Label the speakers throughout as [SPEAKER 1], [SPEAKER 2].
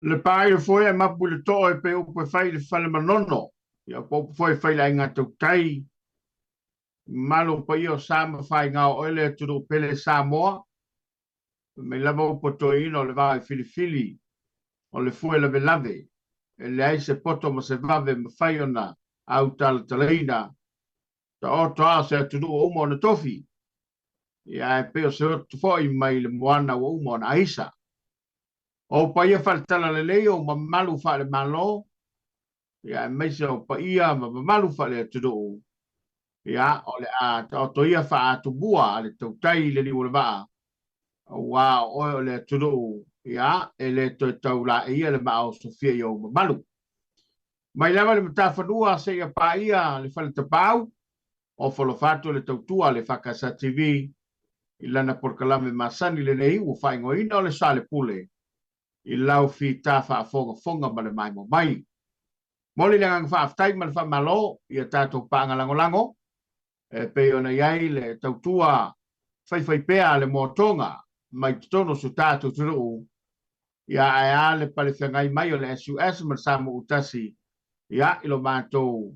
[SPEAKER 1] Le pa i le foe ae mapu i le too e pei upu e fai i le fale manono, ia po upu foi e fai i le aiga tautai. Mamalu o paia o sa ma faiga o oe le atunuu pele Samoa. Fai mai lava upu a toeaina o le vao e filifili, o le fue lavelave, e leai se poto ma se vave e mafai ona autalatalaina. Taoto a o se atunuu ua uma ona tofi, ia ae pei o se oto foi mai le moana ua uma ona aisa. O ou paia faale-talalelei, o ou mamalu faale-Malo, ia aemaise o paia ma mamalu faale-atunuu, ia o le a taoto ia faa-atumua a le tautai i le liu o le vaa, aua o oe o le atunuu, ia e le toe tau laeia le maa osofia i ou mamalu. Mai lava i le matafanua seia paia le faletapaau, ofo alofa atu le tautua a le EFKS TV i lana polokalame masani lenei ua faaigoaina o le Sale Pule i lau fita faafogafoga ma le maimoa mai. Momoli le agaga faafetai ma le faamalo i a tatou paaga lagolago e pei ona i ai le tautua faifaipea a le Moatoga mai totonu o si o tatou atunuu, ia ae a le palefeagai mai o le SUS ma le Samoa Tasi ia i lo matou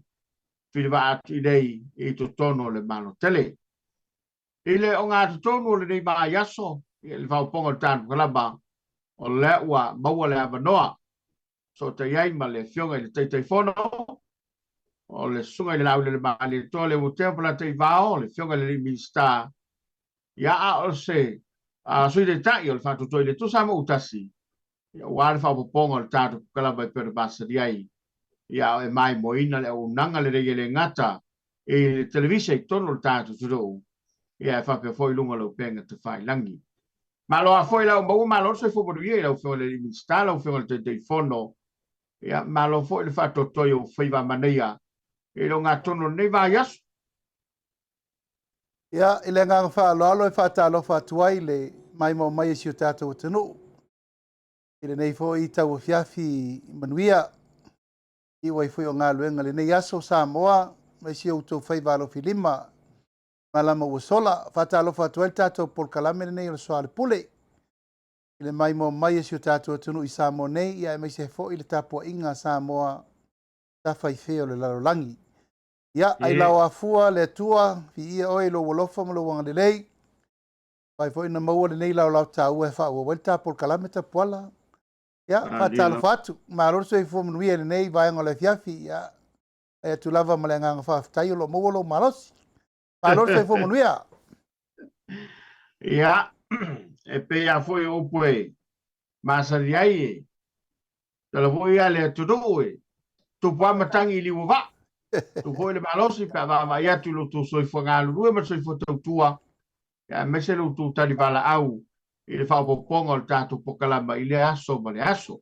[SPEAKER 1] filivaa atu i nei i totonu o le Malo tele. I le ogatotonu o lenei vaiaso, i le faaopoopoga o le tatou kalama, o lea ua maua le avanoa sootai ai ma le Afioga i le Taitaifono, o le Susuga i le Laaulialemalietoa Leuatea Polataivao, le Afioga i le Alii Minisita, ia a o se Sui Taitai o le Faatuatua i le Atua Samoa Tasi, aua le faaopoopoga o le tatou kalama e pei ona masani ai, ia o e maimoaina le auaunaga lelei e le gata i le televisa i totonu o le tatou atunuu, ia e faapea foi i luga o le upega tafailagi. Malo lava foi lau maua, malo le soifua manuia i lau Afioga i le Alii Minisita, lau Afioga i le Taitaifono, ia malo foi le faatoatoa i ou faiva manaia i le ogatotonu o lenei vaiaso.
[SPEAKER 2] Ia, i le agaga faaaloalo e faatalofa atu ai i le maimoa mai e si o tatou atunuu i lenei foi tauafiafi manuia, iu ai foi o galuega i lenei aso Samoa, aemaise o outou faiva alofilima, malama ua sola. Faatalofa atu ai le tatou polokalame lenei o le Soalepule i le maimoa mai e si o tatou atunuu i Samoa nei, ia aemaise foi le tapuaiga a Samoa tafaifea o le lalolagi. Ia, ailao afua le Atua, viia oe i lou alofa ma lou agalelei. Fai foi na maua lenei laolao taua e faaauau ai le ta polokalame tapuala. Ia, faatalofa atu. Malo le soifua manuia i lenei vaega o le afiafi. Ia, fai atu lava ma le agaga faafetai o lo o maua lou malosi. Malo le soifua manuia.
[SPEAKER 1] Ia, e pei lava foi o upu e masani ai e tala foi ia le atunuu e tupu lava matagi i liu o vaa. Tu foi le malosi pe a vaavaai atu i lo outou soifua galulue ma le soifua tautua, aemaise lo outou tali valaau i le faaopoopoga o le tatou pokalama i lea aso ma le aso.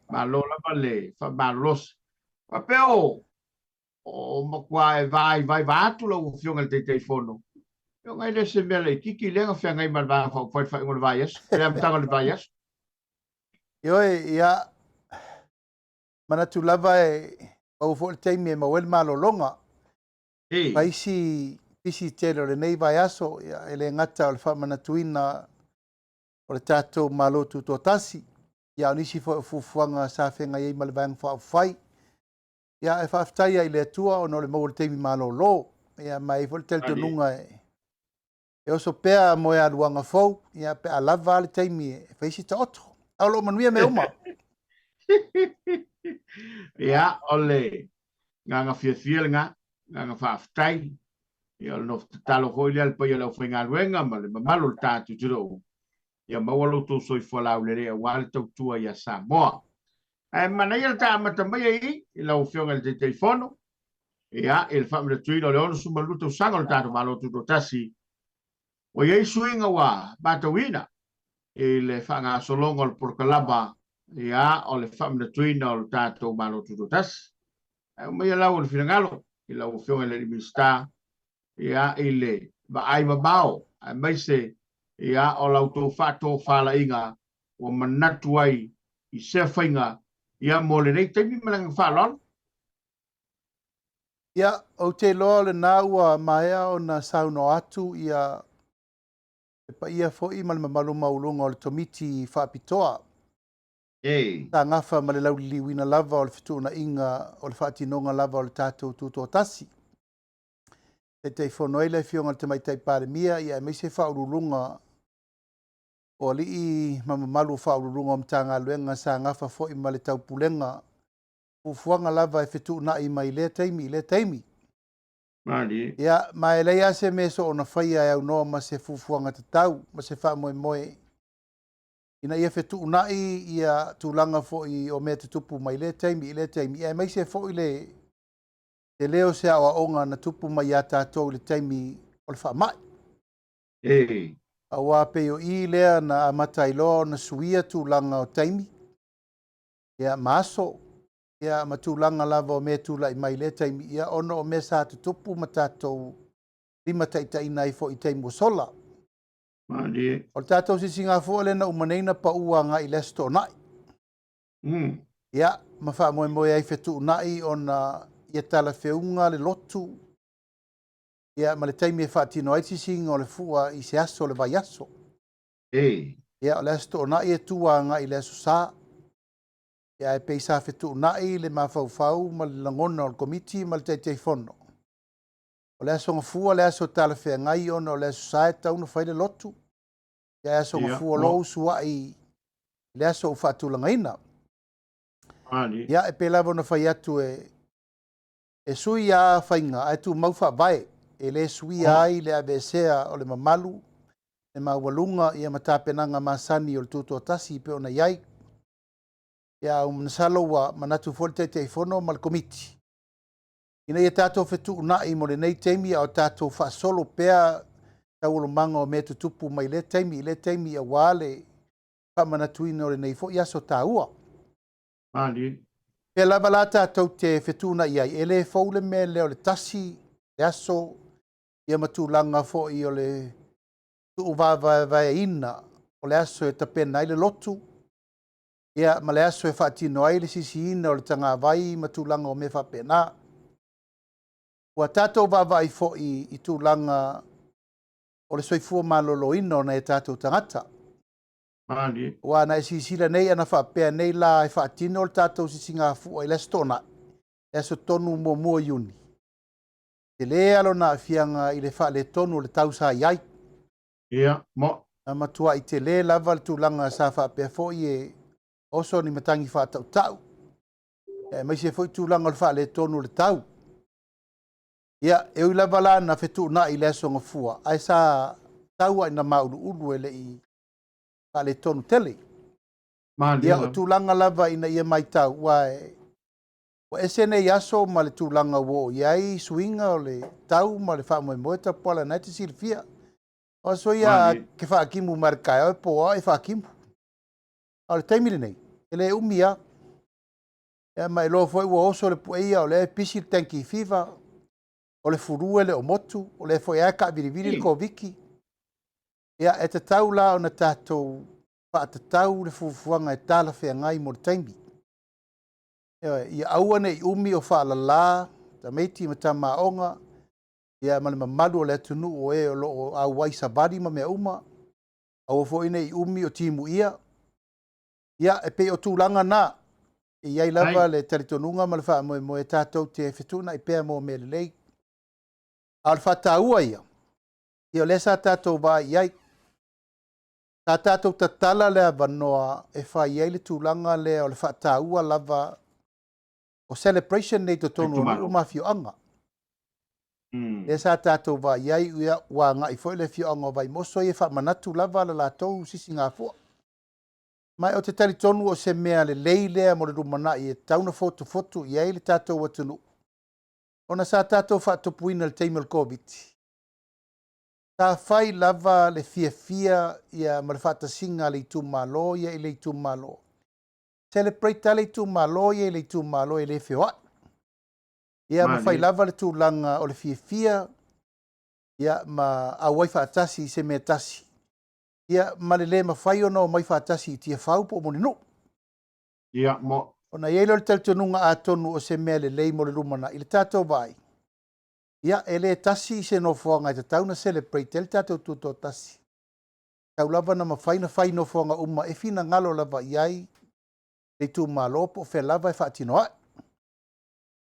[SPEAKER 1] Malo lava le faamalolosi. Faapea o o matua e vaivai vaeatu lau Afioga i le Taitaifono, ona e le o se mea laitiiti lea na feagai ma le Vaega Faaupufai i le faaiuga o le vaiaso, le amataga o le vaiaso.
[SPEAKER 2] Ioe, ia, manatu lava e maua foi le taimi e maua ai le malologa. Fai si pisi tele o lenei vaiaso, ia, e le gata o le faamanatuina o le tatou Malo Tutoatasi, ia, a o nisi foi o fuafuaga sa feagai ai ma le Vaega Faaupufai. Ia, e faafetai ai i le Atua ona o le maua o le taimi malolo. Ia, ma e i ai foi le talitonuga e e oso pea moealuaga fou, ia, pe a lava le taimi e fai si taoto. A o lo o manuia mea uma.
[SPEAKER 1] Ia, o le agaga fiafia lena, agaga faafetai. Ia, o le nofo tatalo foi lea a le paia o le aufaigaluega ma le mamalu o le tatou atunuu, ia maua lo outou soifua laulelei aua le tautua ia Samoa. Ae manaia le ta amata mai ai i lau Afioga i le Taitaifono, ia, i le faamanatuina o le 62 tausaga o le tatou Malo Tutoatasi, ua i ai suiga ua matauina i le faagasologa o le polokalama, ia, o le faamanatuina o le tatou Malo Tutoatasi. Ae aumaia lau o le finagalo i lau Afioga i le Minisita, ia, i le vaai mamao, aemaise, ia, o la outou faatofalaiga ua manatu ai i sea faiga, ia, mo lenei taimi ma le agaga faaaloalo.
[SPEAKER 2] Ia, ou te iloa o lena ua maea ona saunoa atu ia le paia foi ma le mamalu maualuga o le Komiti Faapitoa. Sa gafa ma le lauliliuina lava o le fetuunaiga o le faatinoga lava o le tatou Tutoatasi. Taitaifono ai le Afioga i le Tamaitai Palemia, ia aemaise Faauluuluga o alii ma mamalu o Faauluuluga o Matagaluega sa gafa foi ma le taupulega fuafuaga lava e fetuunai mai lea taimi i lea taimi.
[SPEAKER 1] Malie.
[SPEAKER 2] Ia, ma e leai lava se mea soona faia e aunoa ma se fuafuaga tatau ma se faamoemoe ina ia fetuunai ia tulaga foi o mea tutupu mai lea taimi i lea taimi, aemaise foi le tele o se aoaoga na tupu mai ia tatou i le taimi o le faamai. Aua pei o i lea na amata ai loa ona suia tulaga o taimi, ia, ma aso, ia, ma tulaga lava o mea e tulai mai i lea taimi, ia, ona o mea sa tutupu ma tatou limataitaiina ai foi i taimi ua sola.
[SPEAKER 1] Malie.
[SPEAKER 2] O le tatou sisigafua lea na uma nei na pau agai i le Aso Toonai. Ia, ma faamoemoe ai fetuunai ona ia talafeuga le lotu, ia, ma le taimi e faatino ai le sisiina o le fua i se aso o le vaiaso. Ia, o le Aso Toonai e tu agai i le Aso Sa. Ia, ae pei sa fetuunai le mafaufau ma le lagona o le Komiti ma le Taitaifono. O le Aso Gafua le aso talafeagai ona o le Aso Sa e tatau ona fai le lotu. Ia, ae Aso Gafua loa usuai i le aso ua faatulagaina.
[SPEAKER 1] Malie.
[SPEAKER 2] Ia, e pei lava ona fai atu e sui lava faiga ae tumau faavae. E le suia ai le aveesea o le mamalu, le maualuga, ia ma tapenaga masani o le Tutoatasi pei ona i ai. Ia, ae masalo ua manatu foi le Taitaifono ma le Komiti ina ia tatou fetuunai mo lenei taimi a o tatou faasolo pea taualumaga o mea tutupu mai lea taimi i lea taimi aua le faamanatuina o lenei foi aso taua.
[SPEAKER 1] Malie.
[SPEAKER 2] Pea lava la tatou te fetuunai ai, e le fou le mea lea o le tasi, le aso, ia ma tulaga foi o le tuuvaevaeina o le aso e tapena ai le lotu, ia ma le aso e faatino ai le sisiina o le tagavai ma tulaga o mea faapena. Ua tatou vaavaai foi i tulaga o le soifua maloloina o nai o tatou tagata.
[SPEAKER 1] Malie.
[SPEAKER 2] Aua ana e silasila nei, ana faapea nei la e faatino le tatou sisigafua i le Aso Toonai, le aso tonu 1 o Iuni, tele lava lona aafiaga i le faaletonu o le tau sa i ai.
[SPEAKER 1] Ia, mo.
[SPEAKER 2] Na matuai tele lava le tulaga sa faapea foi e oso ni matagi faatautau, aemaise foi tulaga o le faaletonu o le tau. Ia, e ui lava la na fetuunai i le Aso Gafua, ae sa tau lava ina mauluulu e le i faaletonu tele.
[SPEAKER 1] Malie.
[SPEAKER 2] Ia, o tulaga lava ina ia matau, ua ese nei aso ma le tulaga ua oo i ai suiga o le tau ma le faamoemoe tapuala na e te silafia. O aso ia ke faakimu mai le taeao e po lava e faakimu. A o le taimi lenei, e le umi lava. Ia, ma iloa foi ua oso le pueia o lea e pisi le tanki fiva, o le fulu e le o motu, o lea foi lava e taavilivili le Koviti. Ia, e tatau la ona tatou faatatau le fuafuaga e talafeagai mo le taimi. Ia aua ne i umi o faalala tamaiti ma tamāoga, ia ma le mamalu o le atunuu o e o lo o auai savali ma mea uma, aua foi ne i umi o timuia. Ia, e pei o tulaga na, e i ai lava le talitonuga ma le faamoemoe tatou te fetuunai pea mo mea lelei. A o le faataua ia, ia o lea sa tatou vaai i ai. Sa tatou tatala le avanoa e fai ai le tulaga lea o le faataua lava o celebration nei totonu o nuu ma afioaga. Lea sa tatou vaai i ai, ia, ua agai foi le afioaga o Vaimoso ia e faamanatu lava le latou sisigafua. Ma ou te talitonu o se mea lelei lea mo le lumanai e tatau ona fotufotu i ai le tatou atunuu. Ona sa tatou faatupuina i le taimi o le Koviti, sa fai lava le fiafia ia ma le faatasiga a le itumalo ia i le itumalo. Celebrate lava le itumalo ia i le itumalo e le feoai. Ia ma fai lava le tulaga o le fiafia ia ma auai faatasi i se mea tasi. Ia ma le le mafai ona omai faatasi i Tiafau po o Mulinuu.
[SPEAKER 1] Ia, mo.
[SPEAKER 2] Ona i ai lea o le talitonuga atonu o se mea lelei mo le lumanai i le tatou vaai. Ia, e le tasi se nofoaga e tatau ona celebrate ai le tatou tutoatasi. Tau lava na mafai ona fai nofoaga uma e finagalo lava i ai. le itumalo po o fea lava e faatino ai.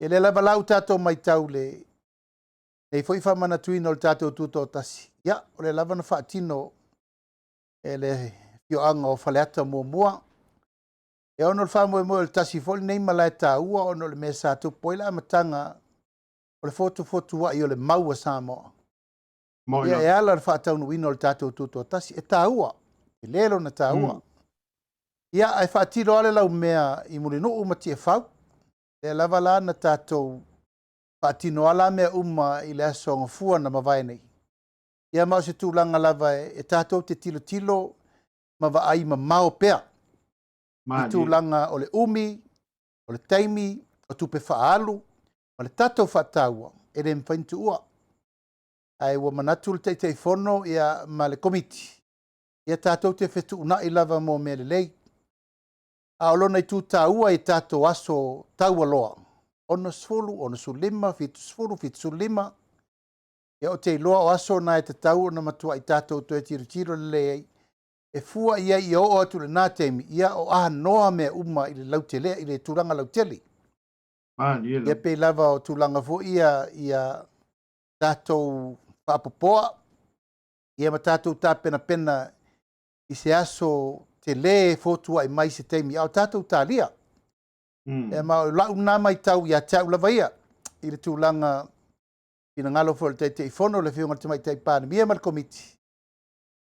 [SPEAKER 2] Ia lea lava la ua tatou matau i lenei foi faamanatuina o le tatou Tutoatasi, ia o lea lava na faatino e le afioaga o Faleata muamua. Ia ona o le faamoemoe o le tasi foi lenei malae taua ona o le mea sa tupu ai le amataga o le fotufotuai o le mau a Samoa. Ia e ala i le faataunuuina o le tatou Tutoatasi. E taua, tele lona taua. Ia ae faatilo lava le laumea i Mulinuu ma Tiafau. Lea lava la na tatou faatino lava la mea uma i le aso Gafua na mavae nei. Ia ma o se tulaga lava e tatou te tilotilo ma vaai mamao pea i tulaga o le umi, o le taimi, o tupe faaalu, ma le tatou faataua, e le mafai ona tuua. Ae ua manatu le Taitaifono ia, ma le Komiti, ia tatou te fetuunai lava mo mea lelei. A o lona itu taua i tatou aso taualoa, 60, 65, 70, 75, ia ou te iloa o aso na e tatau ona matuai tatou toe tilotilo lelei ai, e fua i ai ia oo atu i lena taimi, ia o anoa mea uma i le lautele, i le tulaga lautele. Ia pei lava o tulaga foi ia, ia tatou faapopoa, ia ma tatou tapenapena i se aso tele e fotuai mai se taimi, a o tatou talia. Ia ma o lau na matau ia te au lava ia, i le tulaga finagalo foi o le Taitaifono, le Afioga i le Tamaitai Palemia ma le Komiti,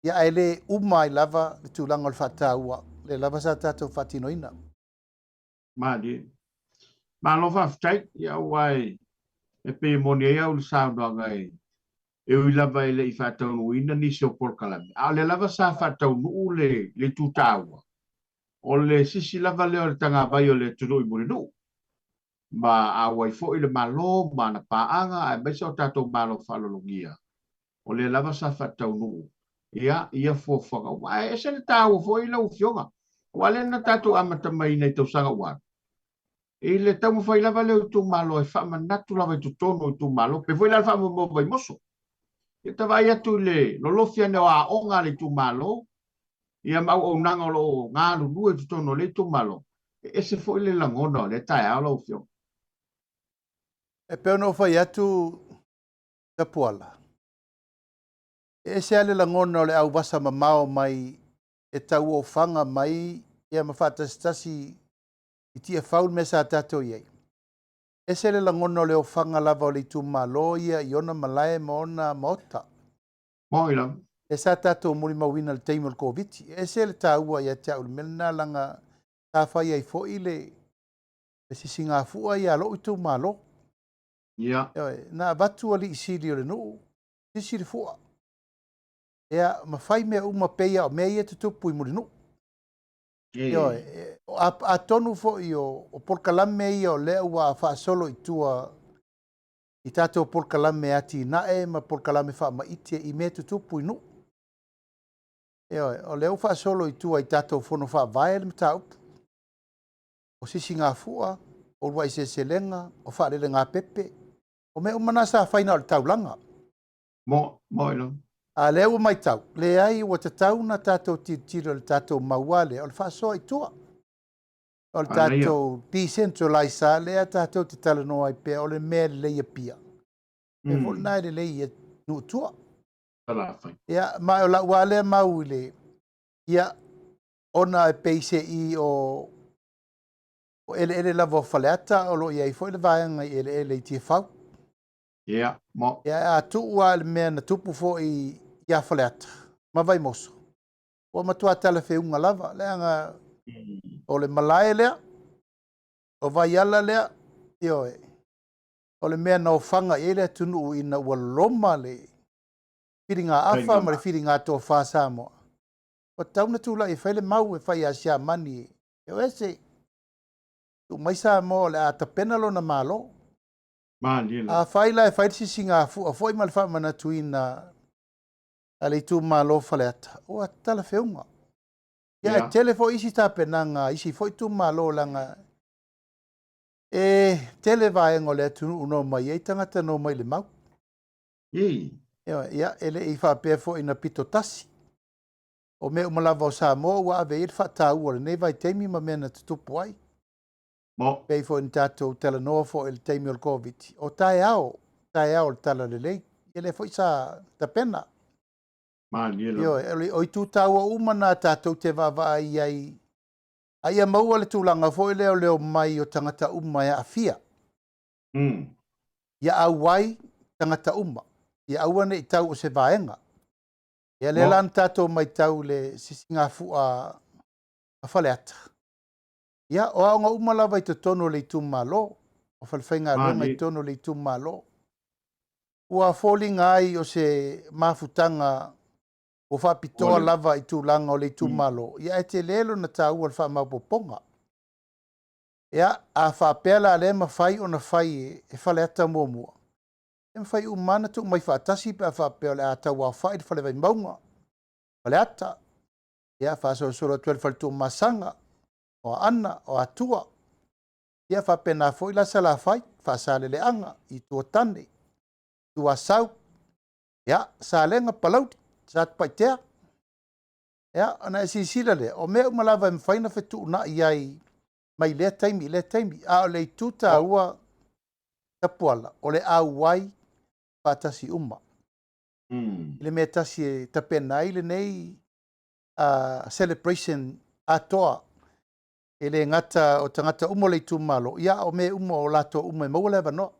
[SPEAKER 2] ia ae le uma ai lava le tulaga o le faataua, lea lava sa tatou faatinoina.
[SPEAKER 1] Malie. Malo faafetai, ia aua e pei e moni ai au i le saunoaga e ui lava e le i faataunuuina nisi o polokalame, a o lea lava sa faataunuu le itu taua, o le sisi lava lea o le tagavai o le atunuu i Mulinuu, ma auai foi le Malo ma ana paaga aemaise o tatou Malo faaaloalogia, o lea lava sa faataunuu ia ia fuafuaga uma. Ae ese le taua foi lau Afioga, aua lea na tatou amata mai i nai tausaga ua alu, i le taumafai lava lea o itumalo e faamanatu lava i totonu o itumalo, pei foi la le faamoemoe o Vaimoso. Ia ta vaai atu i le lolofi ane o aoga a le itumalo, ia ma auaunaga o lo o galulue i totonu o lea itumalo, e ese foi le lagona o lea taeao lau Afioga.
[SPEAKER 2] E pei ona ou fai atu Tapuala, e ese lava le lagona o le auvasa mamao mai e tauofaga mai ia ma faatasitasi i Tiafau le mea sa tatou i ai. Ese le lagona o le ofaga lava o le itumalo ia i ona malae ma ona maota.
[SPEAKER 1] Moni lava.
[SPEAKER 2] Lea sa tatou molimauina i le taimi o le Koviti. E ese le taua ia te au i le mea lena leaga sa fai ai foi le sisigafua ia a lou itumalo.
[SPEAKER 1] Ia.
[SPEAKER 2] Ioe, na avatu alii sili o le nuu, sisi le fua. Ia, ma fai mea uma pei lava o mea ia e tutupu i Mulinuu. Ioe, atonu foi o polokalame ia o lea ua faasolo i tua i tatou polokalame atinae ma polokalame faamaite i mea tutupu i nuu. Ioe, o lea ua faasolo i tua i tatou fono faavae le mataupu. O sisigafua, o uluai seleselega, o faalelegapepe, o mea uma na sa fai na o le taulaga.
[SPEAKER 1] Mo, mo ilo.
[SPEAKER 2] A lea ua matau, leai ua tatau ona tatou tilotilo i le tatou mau lava lea o le faasoa i tua. O le tatou decentralize lava lea tatou te talanoa ai pea o le mea lelei i Apia, mea foi lena e lelei i nuu tua. Ia, ma o lau lava lea mau i le, ia, ona e pei se i o eleele lava o Faleata o lo o i ai foi le vaega i eleele i Tiafau.
[SPEAKER 1] Ia, mo.
[SPEAKER 2] Ia, a tuu lava i le mea na tupu foi ia Faleata ma Vaimoso, ua matua talafeuga lava, leaga o le malae lea, o Vaiala lea, ioe, o le mea na ofaga i ai le atunuu ina ua loma le filiga-afa ma le filiga-tofa a Samoa, ua tatau ona tulai e fai le mau e fai ia Siamani e o ese. Tuu mai Samoa o le a tapena lona Malo. Afai la e fai le sisigafua foi ma le faamanatuina a le itumalo o Faleata, ua talafeuga. Ia, e tele foi isi tapenaga a isi foi itumalo leaga e tele vaega o le atunuu na omai ai tagata na omai i le mau. Ia, e le i faapea foi na pito tasi. O mea uma lava o Samoa ua ave i ai le faataua o lenei vaitaimi ma mea na tutupu ai.
[SPEAKER 1] Mo.
[SPEAKER 2] Pei foi ona tatou talanoa foi i le taimi o le Koviti, o taeao, taeao o le Talalelei, ia lea foi sa tapena.
[SPEAKER 1] Malie lava.
[SPEAKER 2] Ioe, o itu taua uma na tatou te vaavaai i ai, a ia maua le tulaga foi lea o le omai o tagata uma e aafia. Ia auai tagata uma, ia aua ne i tau o se vaega. Ia lea la na tatou matau i le sisigafua a Faleata, ia o aoga uma lava i totonu o le itumalo, o falefaigaluega i totonu o le itumalo. Ua foliga ai o se mafutaga ua faapitoa lava i tulaga o le itumalo, ia ae tele lona taua i le faamaopoopoga. Ia, a faapea la lea e mafai ona fai e Faleata muamua, e mafai uma lava ona tuu mai faatasi pe a faapea o le a tauaofai le Fale Vaimauga, Faleata, ia faasolosolo atu ai le Fale Tuamasaga, o Aana, o Atua. Ia faapena foi la Salafai, Faasaleleaga, Itu o Tane, Itu Asau, ia Salega, Palauli, Satupaitea. Ia, ona e silasila lea, o mea uma lava e mafai ona fetuunai ai mai lea taimi i lea taimi. A o le itu taua Tapuala, o le auai faatasi uma. I le mea tasi e tapena ai lenei celebration atoa, e le gata o tagata uma o le itumalo, ia a o mea uma o latou uma e maua le avanoa.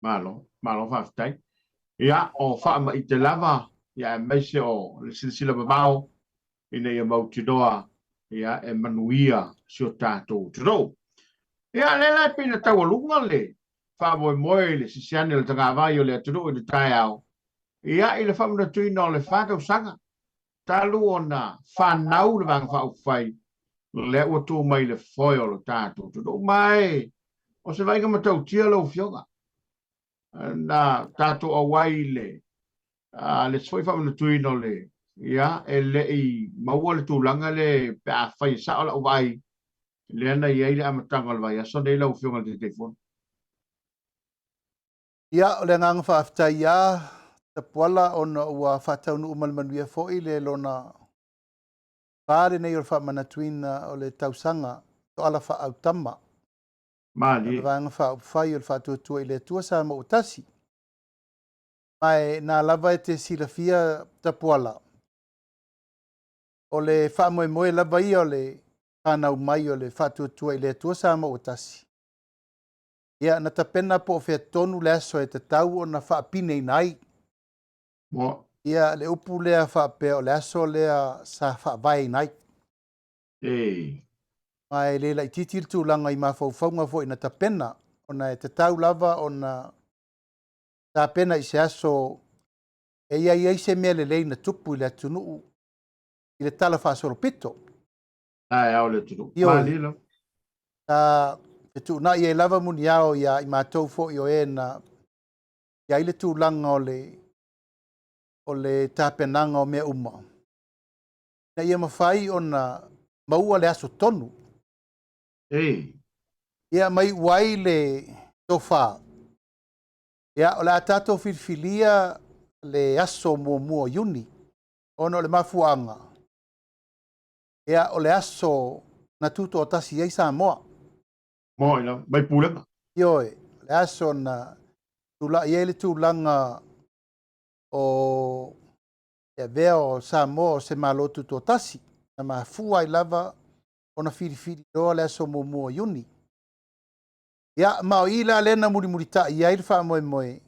[SPEAKER 1] Malo, malo faafetai. Ia, o faamaite lava, ia aemaise o le silasila mamao ina ia mautinoa ia e manuia si o tatou atunuu. Ia, lea la e pei na taualuga le faamoemoe i le sisiani o le tagavai o le atunuu i le taeao, ia i le faamanatuina o le fa tausaga talu ona fanau le Vaega Faaupufai lea ua tu mai i le foe o lo tatou atunuu. Ma e o se vaaiga matautia lau Afioga, na tatou auai i le le isi foi faamanatuina o le ia e le i maua le tulaga le pe a fai e sao lau vaai lea na i ai le amataga o le vaiaso nei lau Afioga i le Taitaifono.
[SPEAKER 2] Ia, o le agaga faafetai ia Tapuala ona ua faataunuu ma le manuia foi le lona fa lenei o le faamanatuina o le tausaga Toala Faaautama.
[SPEAKER 1] Malie.
[SPEAKER 2] O le Vaega Faaupufai o le Faatuatua i le Atua Samoa ua Tasi. Ma e na lava e te silafia Tapuala, o le faamoemoe lava ia o le fanau mai o le Faatuatua i le Atua Samoa ua Tasi, ia na tapena po o fea tonu le aso e tatau ona faapineina ai. Ia le upu lea faapea o le aso lea sa faavaeina ai. Ma e le laitiiti le tulaga i mafaufauga foi na tapena, ona e tatau lava ona tapena i se aso e i ai ai se mea lelei na tupu i le atunuu i le tala faasolopito.
[SPEAKER 1] Taeao le atunuu.
[SPEAKER 2] Ioe.
[SPEAKER 1] Malie lava.
[SPEAKER 2] Sa fetuunai ai lava muniao ia i matou foi o e na i ai le tulaga o le o le tapenaga o mea uma, ina ia mafai ona maua le aso tonu. Ia ma iu ai le tofa. Ia, o le a tatou filifilia le aso muamua o Iuni, ona o le mafuaaga, ia, o le aso na tutoatasi ai Samoa.
[SPEAKER 1] Moi lava, mai pulega.
[SPEAKER 2] Ioe, o le aso na tulai ai le tulaga o le avea o Samoa o se Malo Tutoatasi, na mafua ai lava ona filifili loa le aso muamua o Iuni. Ia, ma o i la lea na mulimulitai ai le faamoemoe,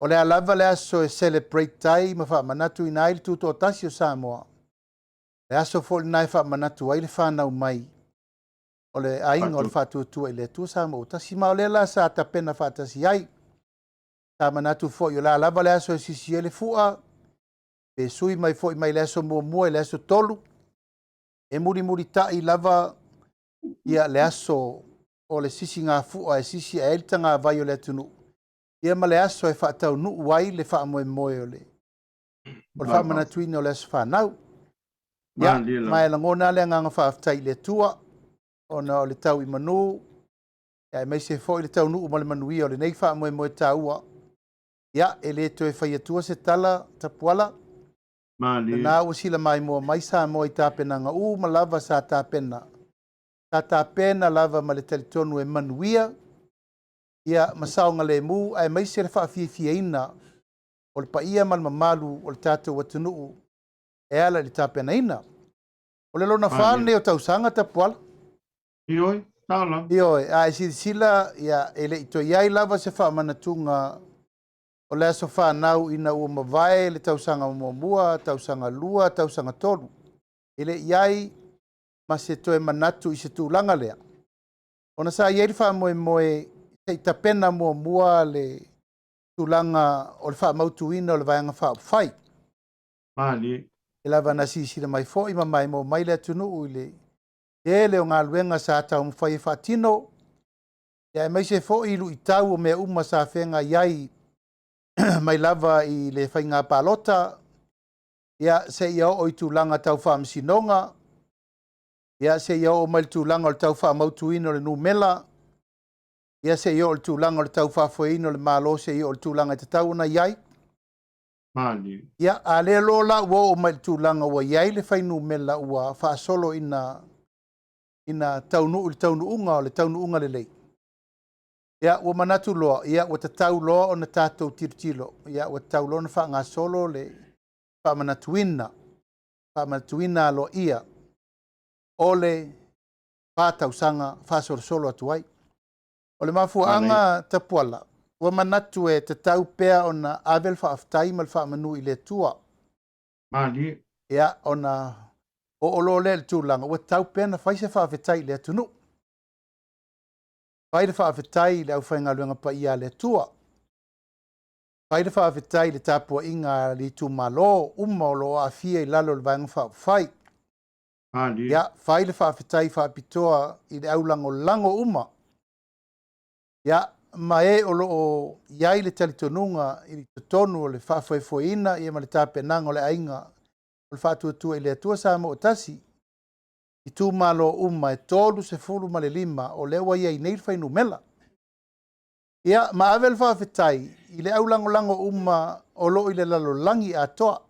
[SPEAKER 2] o le a lava le aso e celebrate ai ma faamanatuina ai le Tutoatasi o Samoa, o le aso foi lena e faamanatu ai le fanau mai o le aiga o le Faatuatua i le Atua Samoa ua Tasi. Ma o lea la sa tapena faatasi ai. Sa manatu foi o le a lava le aso e sisi ai le fua, pe sui mai foi mai le aso muamua i le aso 3, e mulimulitai lava ia le aso o le sisigafua e sisi ae ai le tagavai o le atunuu, ia ma le aso e faataunuu ai le faamoemoe o le o le faamanatuina o le aso fanau. Ia, ma e lagona le agaga faafetai i le Atua ona o le tau i manu, aemaise foi le taunuu ma le manuia o lenei faamoemoe taua. Ia, e le toe fai atua se tala, Tapuala.
[SPEAKER 1] Malie.
[SPEAKER 2] Lena ua sila maimoa mai Samoa i tapenaga uma lava sa tapena. Sa tapena lava ma le talitonu e manuia ia ma saogalemu aemaise le faafiafiaina o le paia ma le mamalu o le tatou atunuu e ala i le tapenaina. O le lona fa lenei o tausaga Tapuala.
[SPEAKER 1] Ioe, tala.
[SPEAKER 2] Ioe, a e silasila, ia, e le i toe i ai lava se faamanatuga o le aso fanau ina ua mavae le tausaga muamua, tausaga lua, tausaga tolu. E le i i ai ma se toe manatu i se tulaga lea. Ona sa i ai le faamoemoe se i tapena muamua le tulaga o le faamautuina o le Vaega Faaupufai.
[SPEAKER 1] Malie.
[SPEAKER 2] E lava na silasila mai foi ma maimoa mai le atunuu i le tele o galuega sa taumafai e faatino, ia aemaise foi luitau o mea uma sa feagai ai mai lava i le faiga palota, ia seia oo i tulaga tau faamasinoga, ia seia oo mai i le tulaga o le tau faamautuina o le numera, ia seia oo i le tulaga o le tau faafoeina o le Malo, seia oo i le tulaga e tatau ona i ai.
[SPEAKER 1] Malie.
[SPEAKER 2] Ia, a lea loa la ua oo mai i le tulaga ua i ai le fuainumera ua faasolo ina ina taunuu i le taunuuga o le taunuuga lelei. Ia, ua manatu loa, ia ua tatau loa ona tatou tilotilo, ia ua tatau loa ona faagasolo le faamanatuina, faamanatuina aloaia o le fa tausaga faasolosolo atu ai. O le mafuaaga Tapuala, ua manatu e tatau pea ona ave le faafetai ma le faamanu i le Atua.
[SPEAKER 1] Malie.
[SPEAKER 2] Ia, ona oo loa lea i le tulaga ua tatau pea ona fai se faafetai i le atunuu. Fai le faafetai i le aufaigaluega paia a le Atua. Fai le faafetai i le tapuaiga a le itumalo uma o lo o aafia i lalo o le Vaega Faaupufai.
[SPEAKER 1] Malie.
[SPEAKER 2] Ia, fai le faafetai faapitoa i le aulagolago uma. Ia, ma e o lo o i ai le talitonuga i totonu o le faafoefoeina ia ma le tapenaga o le aiga o le Faatuatua i le Atua Samoa Tasi, itumalo uma e 35 o lea ua i ai nei le fuainumera. Ia, ma ave le faafetai i le aulagolago uma o lo o i le lalolagi atoa.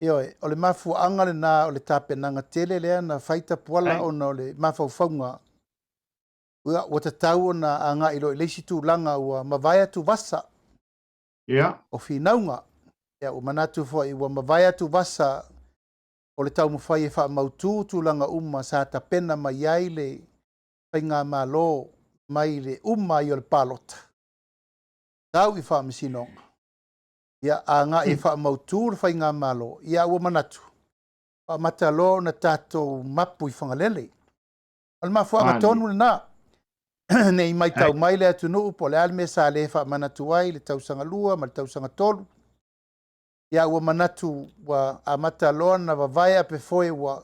[SPEAKER 2] Ioe, o le mafuaaga lena o le tapenaga tele lea na fai Tapuala ona o le mafaufauga ua tatau ona agai loa i le isi tulaga ua mavae atuvasa o finauga. Ia, ua manatu foi ua mavae atuvasa o le taumafai e faamautu tulaga uma sa tapena mai ai le faigamalo mai le uma ai o le palota, tau i faamasinoga, ia agai e faamautu le faigamalo, ia ua manatu, ua amata loa ona tatou mapu i Fagalele. O le mafuaaga tonu lena, ne i matau mai le atunuu po o le a le mea sa le faamanatu ai le tausaga lua ma le tausaga tolu. Ia ua manatu ua amata loa ona vavae apefoe ua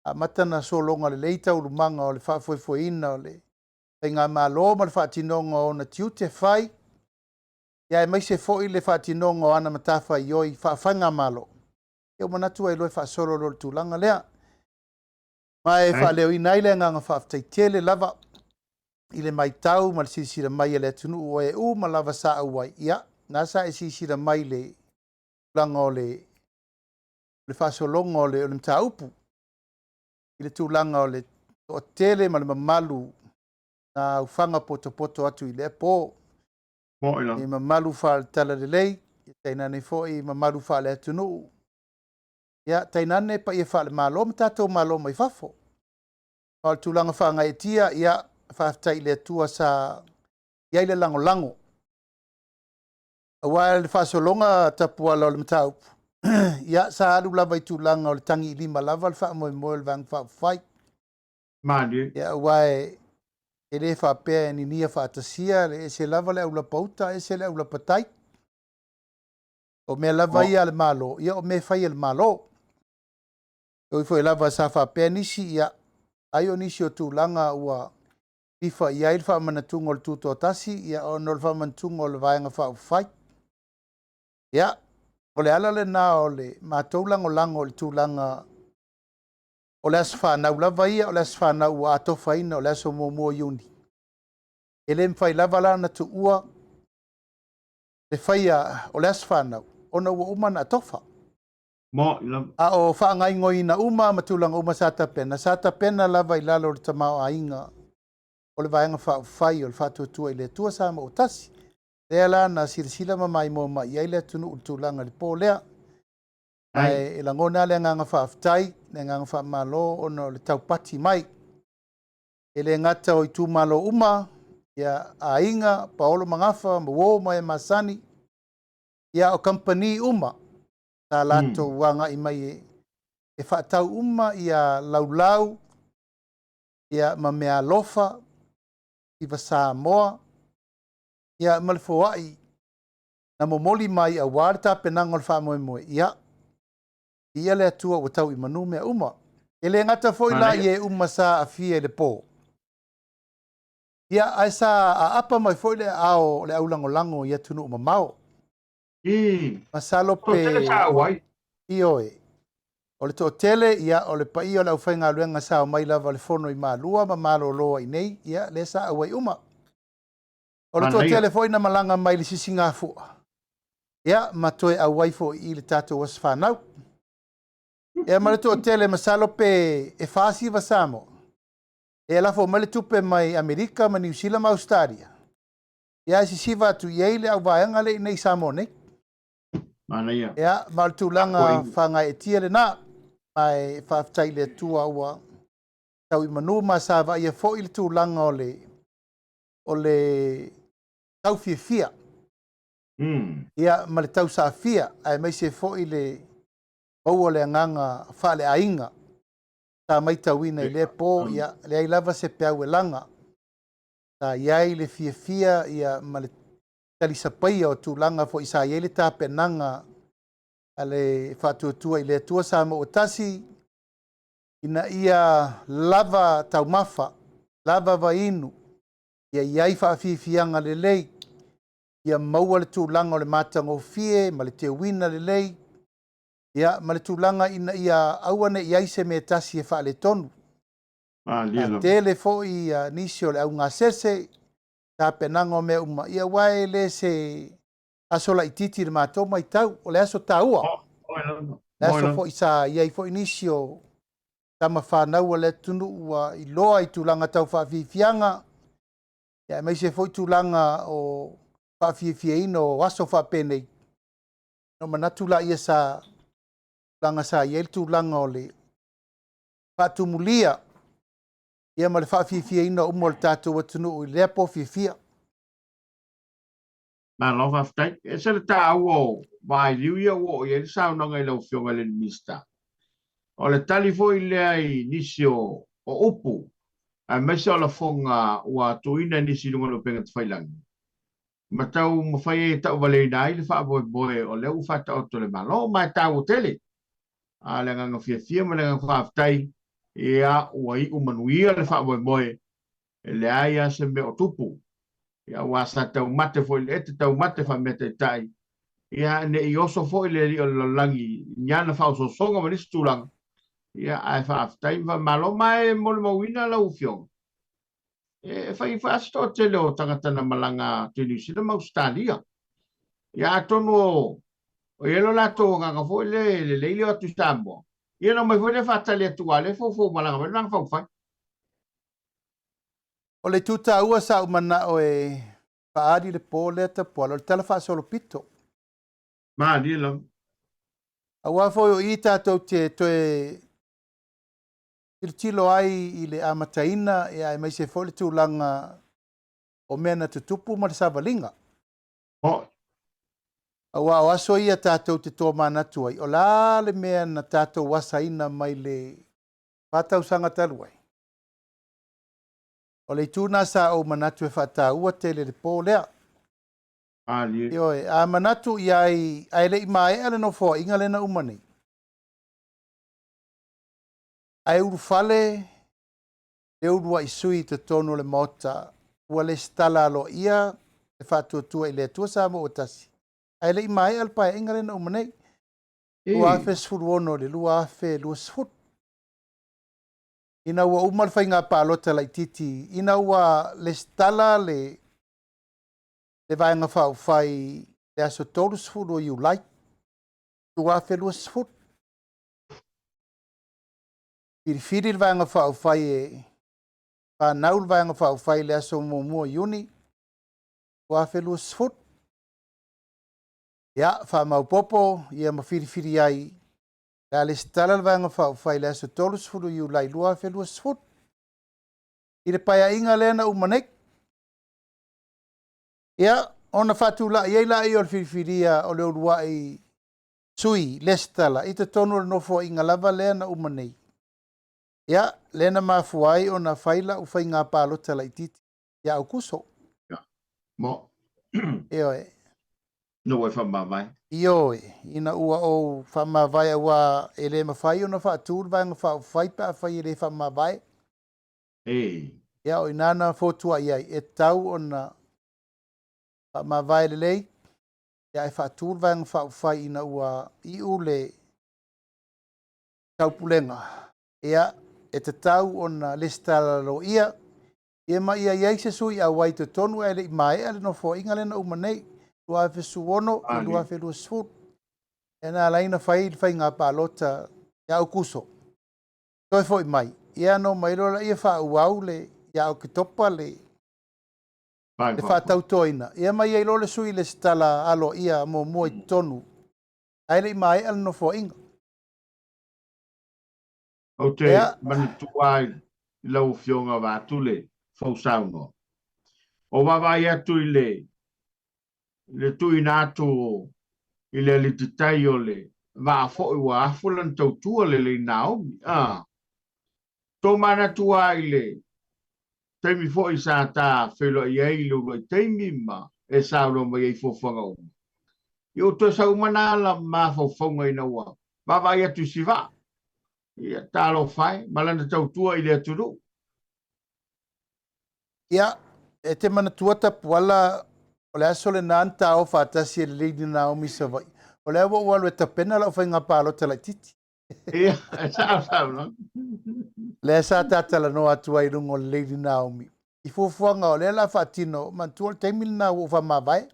[SPEAKER 2] amata ona sologa lelei taualumaga o le faafoefoeina o le faigamalo ma le faatinoga o ona tiute fai, ia aemaise foi le faatinoga o ana matafaioi faafaigamalo. Ia ua manatu ai loa e faasolo loa le tulaga lea. Ma e faaleoina ai le agaga faafetai tele lava i le matau ma le silasila mai a le atunuu o e uma lava sa auai. Ia, na sa e silasila mai i le tulaga o le faasologa o le mataupu, i le tulaga o le toatele ma le mamalu na aufaga potopoto atu i lea po. I mamalu faale-talalelei, tainane foi mamalu faale-atunuu, ia tainane paia faale-Malo ma tatou malo mai fafo. A o le tulaga faagaeetia, ia faafetai i le Atua sa i ai le lagolago. Aua le faasologa Tapuala o le mataupu, ia sa alu lava i tulaga o le tagiilima lava le faamoemoe o le Vaega Faaupufai.
[SPEAKER 1] Malie.
[SPEAKER 2] Ia, aua e le faapea e ninia faatasia, e ese lava le aulapauta, ese le aulapatai. O mea lava ia a le Malo, ia o mea e fai e le Malo. E ui foi lava sa faapea nisi, ia, ai o nisi o tulaga ua lilifa i ai le faamanatuga o le Tutoatasi, ia, ona o le faamanatuga o le Vaega Faaupufai. Ia, o le ala lena o le matou lagolago i le tulaga o le aso fanau lava ia, o le aso fanau ua atofaina o le aso 1 o Iuni. E le mafai lava la ona tuua le faia o le aso fanau ona ua uma ona atofa.
[SPEAKER 1] Mo'i lava.
[SPEAKER 2] A o faagaoigoina uma ma tulaga uma sa tapena, sa tapena lava i lalo o le tamaoaiga o le Vaega Faaupufai o le Faatuatua i le Atua Samoa ua Tasi. Lea la na silasila ma maimoa mai i ai le atunuu i le tulaga i le po lea. Ae e lagona lava le agaga faafetai, le agaga faamalo ona o le taupati mai. E le gata o itumalo uma, ia, aiga, paolo ma gafa, ma uo ma e masani, ia, o kamupani uma sa latou agai mai e faatau uma ia laulau ia ma meaalofa i Samoa ia ma le foai na momoli mai aua le tapenaga o le faamoemoe ia ia le Atua ua tau i manu mea uma. E le gata foi la i e uma sa aafia i le po, ia ae sa aapa mai foi le aao o le aulagolago i atunuu mamao. Masalo pe
[SPEAKER 1] Toatele sa auai.
[SPEAKER 2] Ioe. O le toatele, ia, o le paia o le aufaigaluega sa omai lava i le fono i Malua ma malolo ai nei, ia, lea sa auai uma. O le toatele foi na malaga mai i le Sisigafua, ia, ma toe auai foi i le tatou aso fanau. Ia, ma le toatele, masalo pe e 49 Samoa, e lafo mai le tupe mai Amerika ma Niu Sila ma Ausetalia, ia, ae sisiva atu i ai le auvaega lea i inei i Samoa nei.
[SPEAKER 1] Manaia.
[SPEAKER 2] Ia, ma o le tulaga fagaeetia lena. Ma e faafetai i le Atua ua tau i manu ma sa vaaia foi le tulaga o le o le taufiafia. Ia, ma le tausaafia, aemaise foi le maua o le agaga faaleaiga sa matauina i lea po, ia, leai lava se peau e laga. Sa i ai le fiafia ia ma le talisapaia o tulaga foi sa i ai le tapenaga a le Faatuatua i le Atua Samoa ua Tasi ina ia lava taumafa, lava vainu, ia i ai faafiafiaga lelei, ia maua le tulaga o le matagofie ma le teuina lelei, ia ma le tulaga ina ia aua ne i i ai se mea e tasi e faaletonu.
[SPEAKER 1] Malie lava.
[SPEAKER 2] Tele foi nisi o le augasese, tapenaga o mea uma, ia aua e le se aso laitiiti i le matou matau, o le aso taua. Le aso foi sa i ai foi nisi o tama fanau a le atunuu ua iloa i tulaga tau faafiafiaga, ia aemaise foi tulaga o faafiafiaina o aso faapenei. Ona manatu laia sa tulaga sa i ai le tulaga o le faatumulia ia ma le faafiafiaina uma o le tatou atunuu i lea po fiafia.
[SPEAKER 1] Malo faafetai. E ese le taua o vailiu ia ua oo i ai le saunoaga i lau Afioga i le Minisita. O le tali foi lea i nisi o upu aemaise o lafoga ua tuuina e nisi i luga o le upega tafailagi, ma taumafai ai e tauvaleina ai le faamoemoe o lea ua faataoto e le Malo, ma e taua tele. A le agaga fiafia ma le agaga faafetai, ia ua iu manuia le faamoemoe, e leai lava se mea o tupu. Ia aua sa taumate foi i le ete, taumate faameataitai, ia ne i oso foi le alii o le lalolagi i ana faaosoosoga ma nisi tulaga, ia ae faafetai ma faamalo. Ma e molimauina lau Afioga, e fai foi lava se toatele o tagata na malaga atu i Niu Sila ma Ausetalia. Ia atonu o i ai lo latou agaga foi lea e lelei le o atu i Samoa, ia na omai foi lea faatali atu aua o lea e foufou malaga mai le Vaega Faaupufai.
[SPEAKER 2] O le itu taua sa ou manao e faaali le po lea Tapuala, o le tala faasolopito.
[SPEAKER 1] Malie lava.
[SPEAKER 2] Aua foi o i tatou te toe tilotilo ai i le amataina ia aemaise foi le tulaga o mea na tutupu ma le savaliga.
[SPEAKER 1] Mo'i.
[SPEAKER 2] Aua o aso ia tatou te tomanatu ai, o le a le mea na tatou asaina mai le 4 tausaga talu ai. O le itu lena sa ou manatu e faataua tele le po lea.
[SPEAKER 1] Malie.
[SPEAKER 2] Ioe, a manatu i ai, ae le i maea le nofoaiga lea na uma nei, ae ulufale le uluai sui i totonu o le Maota ua lesitala aloaia le Faatuatua i le Atua Samoa ua Tasi, ae le i maea le paeaiga lea na uma nei, 2016 i le 2020. Ina ua uma le faiga palota laitiiti, ina ua lesitala le Vaega Faaupufai i le aso 30 o Iulai 2020. Filifili le Vaega Faaupufai e fanau le Vaega Faaupufai i le aso 1 o Iuni 2020. Ia, faamaopoopo ia ma filifili ai le a lesitala le Vaega Faaupufai i le aso 30 Iulai 2020. I le paeaiga lea na uma nei. Ia, ona faatulai ai lea o le filifilia o le uluai sui lesitala i totonu o le nofoaiga lava lea na uma nei. Ia, lea na mafua ai ona fai lau faiga palota laitiiti ia Aukuso.
[SPEAKER 1] Mo.
[SPEAKER 2] Ioe.
[SPEAKER 1] Ina ua e faamavae.
[SPEAKER 2] Ioe, ina ua ou faamavae aua e le mafai ona faatu le Vaega Faaupufai pe afai e le faamavae.
[SPEAKER 1] E.
[SPEAKER 2] Ia, o i ina na fotuai ai, e tatau ona faamavae lelei, ia ae faatu le Vaega Faaupufai ina ua iu le taupulega. Ia, e tatau ona lesitala loia, ia ma ia i ai se sui auai i totonu ae le i maea le nofoaiga lea na uma nei, 2016 i 2020. Ia na ala ai ona fai le faiga palota ia Aukuso, toe foi mai, ia ona omai loa lea faaauau le, ia Oketopa le faatautoina, ia ma i ai loa le sui lesitala aloaia muamua i totonu, ae le i maea le nofoaiga.
[SPEAKER 1] Ou te manatua i lau Afioga vaeatu le fausaunoa. O vaavaai atu i le le tuuina atu i le alititai o le vaa foi ua afu lana tautua le Lady Naomi. A. Tomanatu lava i le taimi foi sa ta feiloai ai i le uluai taimi ma e saunoa mai ai i fuafuaga uma. Ia ua toe sau uma na ala mafaufauga ina ua vaavaai atu i si vaa. Ia, talofa e, ma lana tautua i le atunuu.
[SPEAKER 2] Ia, e te manatua Tapuala, o le aso lena na taofa faatasi e le Lady Naomi i Savaii. O lea ua ou alu e tapena lau faiga palota laitiiti.
[SPEAKER 1] Ia, e sao sao no.
[SPEAKER 2] Lea sa ta talanoa atu ai i luga o le Lady Naomi. I fuafuaga o lea o le a faatino, manatua o le taimi lena ua ou faamavae.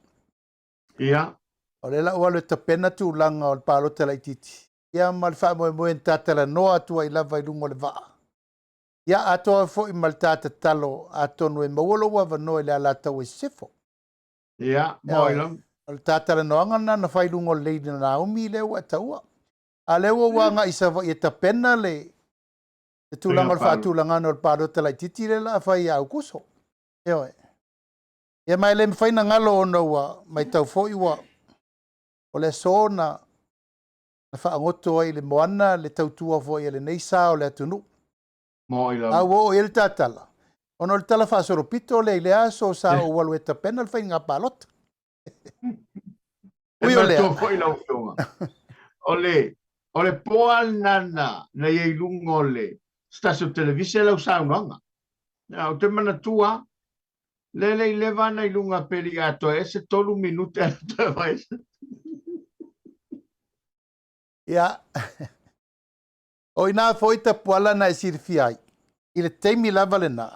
[SPEAKER 1] Ia.
[SPEAKER 2] O lea o le a ou alu e tapena tulaga o le palota laitiiti. Ia ma le faamoemoe na ta talanoa atu ai lava i luga o le vaa. Ia atoa foi ma le ta tatalo atonu e maua lou avanoa i le Alataua i Sisifo.
[SPEAKER 1] Ia, mo i lava.
[SPEAKER 2] O le ta talanoaga lena na fai i luga o le Lady Naomi lea ua e taua. A lea ua ou agai i Savaii e tapena le tulaga o le faatulagana o le palota laitiiti lea o le a fai ia Aukuso. Ioe. Ia ma e le mafai ona galo ona ua matau foi ua o le aso na faagoto ai i le moana le tautua foi a lenei sa o le atunuu. A ua oo i ai le tatala, ona o le tala faasolopito lea i lea aso sa ou alu e tapena le faiga palota.
[SPEAKER 1] Ui o lea. foi lau Afioga. O le, o le po lava lena na, na i ai i luga o le sitasi o televise lau saunoaga. Ou te manatua, le le i leva ana i luga pe le i atoa ea se tolu minute ae toe fai se.
[SPEAKER 2] Ia, o ina foi Tapuala na e silafia ai, i le taimi lava lena,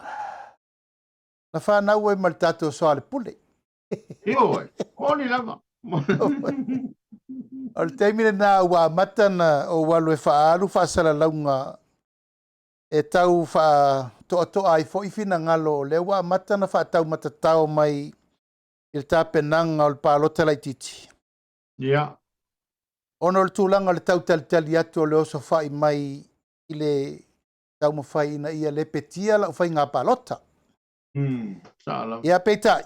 [SPEAKER 2] na fanau ai ma le tatou soalepule.
[SPEAKER 1] Ioe, moni lava.
[SPEAKER 2] O le taimi lena ua amata na ou alu e faaalu faasalalauga e tau faatoatoa ai foi finagalo o lea ua amata na faataumatatao mai i le tapenaga o le palota laitiiti.
[SPEAKER 1] Ia.
[SPEAKER 2] Ona o le tulaga o le tau talitali atu o le osofai mai i le taumafai ina ia lepetia lau faiga palota. Ia peitai,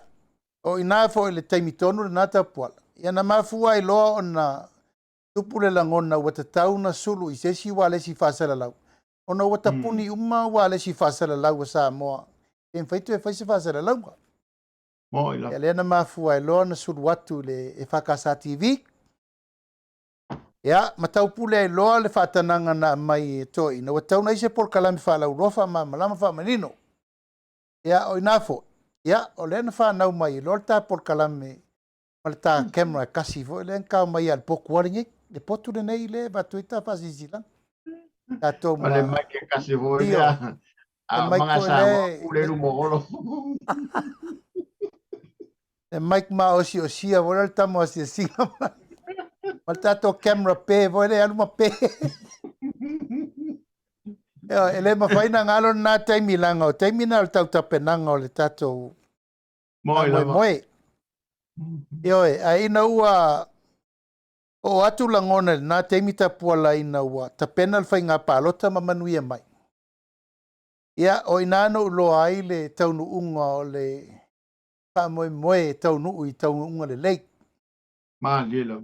[SPEAKER 2] o i ina foi i le taimi tonu lena Tapuala, ia na mafua ai loa ona tupu le lagona ua tatau ona sulu i se isi ualesi faasalalau, ona ua tapuni uma ualesi faasalalau a Samoa, e le mafai toe fai se faasalalauga. Ia lea na mafua ai loa ona sulu atu i le EFKS TV, ia ma taupule ai loa le faatanaga na aumai e toeaiina, ua tatau ona i ai se polokalame faalauiloa faamalamalama faamanino. Ia, o ina foi, ia, o lea na fanau mai ai loa le ta polokalame ma le ta camera e kasi foi lea na tao mai ia le potu lava lenei, le potu lenei lea e avatu ai ta faasilasilaga. Tatou
[SPEAKER 1] ma... Le mic e kasi foi lea. A
[SPEAKER 2] mic
[SPEAKER 1] foi
[SPEAKER 2] lea...
[SPEAKER 1] Pule luma o Olo.
[SPEAKER 2] Le mic maosiosia foi lea le tama o asiasiga ma le tatou camera pe foi lea e alu ma pe. Ioe, e le mafai ona galo lena taimi leaga o taimi na o le tautapenaga o le tatou
[SPEAKER 1] Moe lava.
[SPEAKER 2] faamoemoe. Ioe, ae ina ua oo atu lagona i lena taimi tapuala ina ua tapena le faiga palota ma manuia mai, ia, o i ina na ou iloa ai le taunuuga o le faamoemoe e taunuu i taunuuga lelei.
[SPEAKER 1] Malie lava.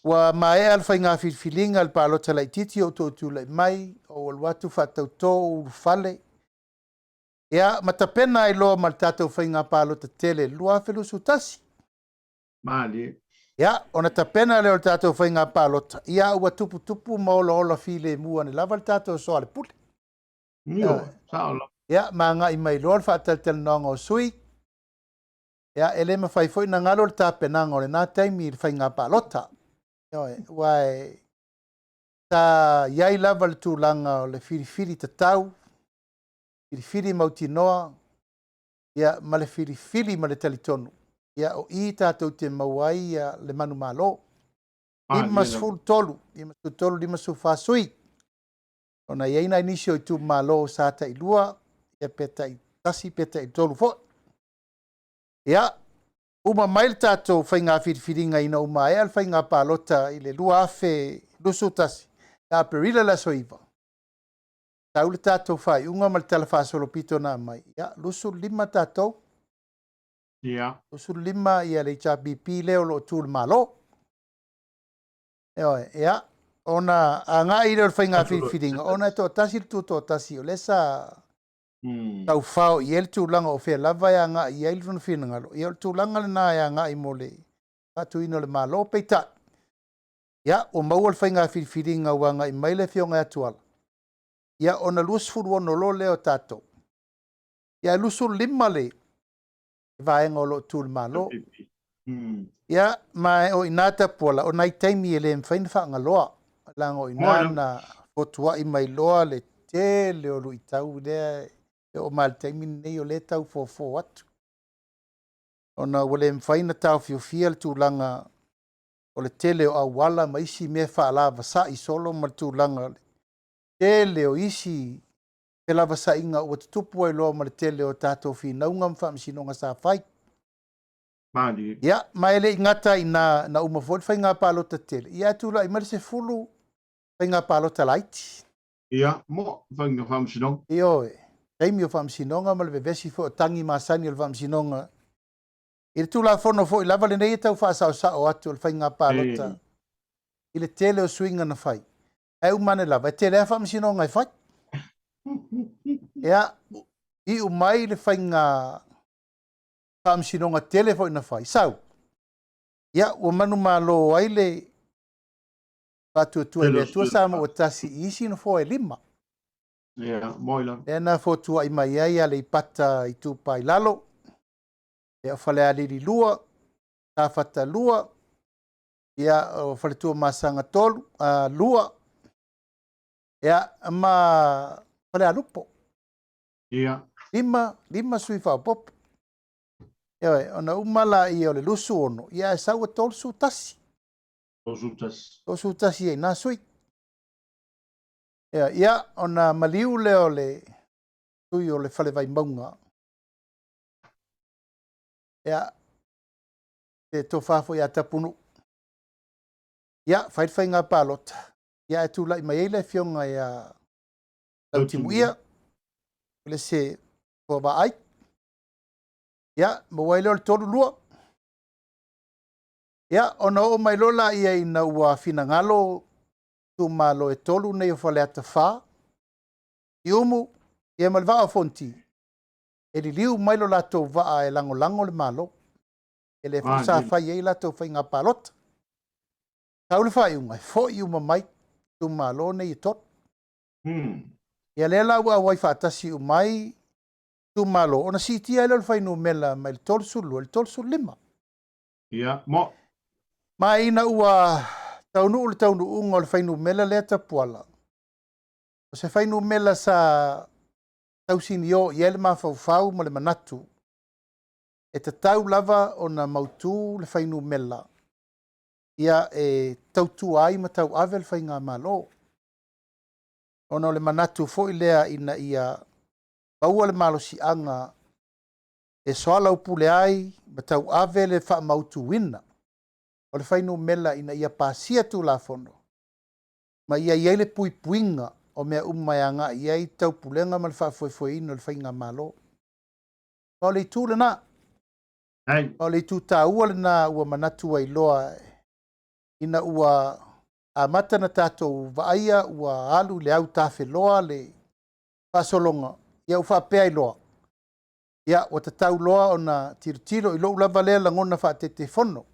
[SPEAKER 2] Ua maea le faiga filifiliga i le palota laitiiti o ou toe tulai mai, ou alu atu faatauto ou ulufale, ia, ma tapena ai loa ma le tatou faiga palota tele i le 2021.
[SPEAKER 1] Malie.
[SPEAKER 2] Ia, ona tapena lea o le tatou faiga palota, ia ua tuputupu ma olaola filemu ane lava le tatou soalepule.
[SPEAKER 1] Ioe, sao lava.
[SPEAKER 2] Ia, ma agai mai loa le faatalatalanoaga o sui. Ia, e le mafai foi ona galo le tapenaga o lena taimi i le faiga palota. Ioe, aua e sa i ai lava le tulaga o le filifili tatau, filifili mautinoa, ia, ma le filifili ma le talitonu, ia, o i tatou te maua ai ia, le manumalo.
[SPEAKER 1] Malie lava.
[SPEAKER 2] 53, 53, 54 sui. Ona e i ai nai nisi o itumalo sa tailua, ia pe tai-1 pe tai-3 foi. Ia, uma mai le tatou faiga filifiliga ina ua maea le faiga palota i le 2021, ia Aperila le aso 9, sau le tatou faaiuga ma le tala faasolopito na aumai, ia, 25 tatou, 25 ia le HRPP lea o lo o tu i le Malo. Ioe, ia, ona agai lea o le faiga filifiliga, ona e toatasi le tutoatasi o lea sa taufao i ai le tulaga o fea lava e agai i ai lona finagalo, ia o le tulaga lena e agai mo le faatuina o le Malo. Peitai, ia, ua maua le faiga filifiliga ua agai mai le afioga ia Tuala, ia ona 26 loa lea o tatou. Ia, e 25 le vaega o lo o tu i le Malo. Ia, ma o i ina Tapuala, o nai taimi e le mafai ona faagaloa, leaga o i ina na fotuai mai loa le tele o luitau lea e oo mai lava i le taimi lenei o lea e tau fofo atu. Ona ua le mafai ona taofiofia le tulaga o le tele o auala ma isi mea faalavasai solo ma le tulaga o le tele o isi felavasaiga ua tutupu ai loa ma le tele o tatou finauga ma faamasinoga sa fai.
[SPEAKER 1] Malie.
[SPEAKER 2] Ia, ma e le i gata ina na uma foi le faiga palota tele, ia ae tulai mai le 10 faiga palota laiti.
[SPEAKER 1] Ia, mo faiga faamasinoga.
[SPEAKER 2] Ioe, taimi o faamasinoga ma le vevesi foi o tagi masani o le faamasinoga. I le Tulafono foi lava lenei e tau faasaosao atu o le faiga palota i le tele o suiga na fai. Ae uma ane lava, e tele lava faamasinoga e fai. Ia, iu mai le faiga faamasinoga tele foi na fai, sau. Ia, ua manumalo ai le faatuatua i le Atua Samoa ua tasi i isi nofoa e 5.
[SPEAKER 1] Ia, moi lava.
[SPEAKER 2] Lea na fotuai mai ai Aleipata Itupa i Lalo, ia o Falealili 2, Safata 2, ia o Faletuamasaga 3, 2, ia ma Falealupo.
[SPEAKER 1] Ia.
[SPEAKER 2] 5 sui faaopoopo. Ioe, ona uma laia o le 26, ia ae sau ua 31.
[SPEAKER 1] 31.
[SPEAKER 2] 31 ai nā sui. Ia, ia, ona maliu lea o le sui o le Fale Vaimauga. Ia, te tofa foi ia Tapunuu. Ia, fai le faiga palota. Ia, ae tulai mai ai le afioga ia Lautimuia, o le se vaai. Ia, maua ai lea o le 32. Ia, ona oo mai loa laia ina ua finagalo itumalo e 3 nei o Faleata 4, Siumu, ia ma le Vaa o Fonoti, e liliu mai lo latou vaa e lagolago le Malo. E le foi sa fai ai latou faiga palota. Sau le faaiuga, e foi uma mai itumalo nei e 3. Ia lea la ua auai faatasi uma ai itumalo, ona siitia ai lea o le fuainumera mai le 32 i le 35.
[SPEAKER 1] Ia, mo.
[SPEAKER 2] Ma ina ua taunuu le taunuuga o le fuainumera lea Tapuala, o se fuainumera sa tausinio i ai le mafaufau ma le manatu, e tatau lava ona mautu le fuainumera, ia e tautua ai ma tauave le faigamalo. Ona o le manatu foi lea ina ia maua le malosiaga e soalaupule ai ma tauave le faamautuina o le fuainumera ina ia pasia Tulafono ma ia i ai le puipuiga o mea uma e agai i ai taupulega ma le faafoefoeina o le faigamalo. Ma o le itu lena. Ma o le itu taua lena ua manatu ai loa ina ua amata na tatou vaaia ua alu i le autafeloa le faasologa, ia ua faapea ai loa, ia ua tatau loa ona tilotilo i lou lava lea lagona faatetefono,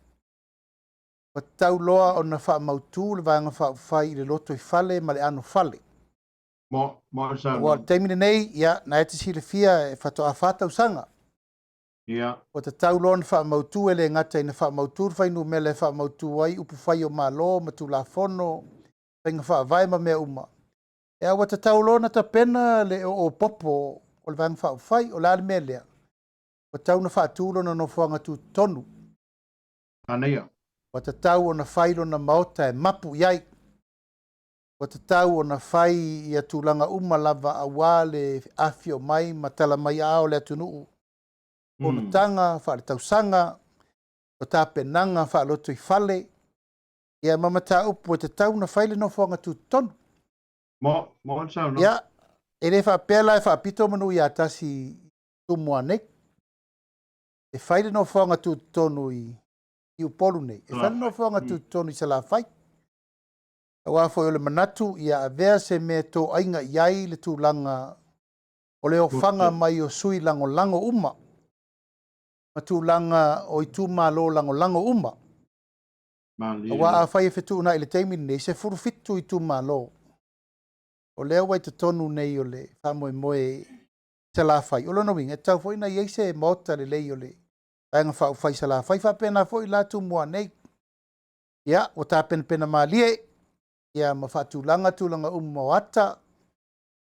[SPEAKER 2] ua tatau loa ona faamautu le Vaega Faaupufai i le lotoifale ma le anofale. Aua o le taimi lenei, ia, na e te silafia e faatoa 4 tausaga. Ua tatau loa ona faamautu, e le gata ina faamautu le fuainumera e faamautu ai upufai o Malo ma Tulafono, faiga faavae ma mea uma, a ua tatau loa ona tapena le oopopo o le Vaega Faaupufai. O le a le mea lea? Ua tatau ona faatu lona nofoaga tutotonu. Ua tatau ona fai lona maota e mapu i ai. Ua tatau ona fai ia tulaga uma lava aua le afifio mai ma tala mai aao o le atunuu, fonotaga faaletausaga, o tapenaga faalotoifale, ia ma mataupu e tatau ona fai le nofoaga tutotonu. Ia, e le faapea la e faapito manu ia tasi i Tumua nei. E fai le nofoaga tutotonu i Upolu nei, e fai le nofoaga tutotonu i Salafai. Aua foi o le manatu ia avea se mea e toaiga i ai le tulaga o le ofaga mai o sui lagolago uma ma tulaga o itumalo lagolago uma. Aua afai e fetuunai i le taimi lenei, 17 itumalo, o lea ua i totonu nei o le faamoemoe i Salafai. O lona uiga, e tatau foi ona i ai se maota lelei o le Vaega Faaupufai Salafai, faapena foi la Tumua nei. Ia, ua tapenapena malie, ia ma faatulaga tulaga uma o ata,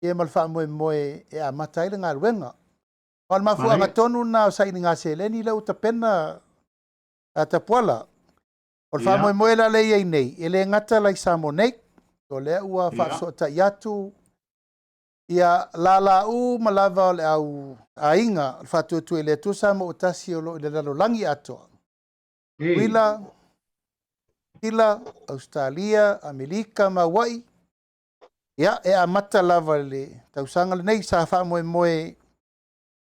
[SPEAKER 2] ia ma le faamoemoe e amata ai le galuega. O le mafuaaga tonu lena o sailiga seleni lea ua tapena a Tapuala. O le faamoemoe la lea e i ai nei, e le gata la i Samoa nei, o lea ua faafesootai atu ia lala uma lava o le au aiga o le Faatuatua i le Atua Samoa ua tasi o lo o i le lalolagi atoa. Tutuila, Kila, Ausetalia, Amerika ma Hawaii. Ia, e amata lava i le tausaga lenei sa faamoemoe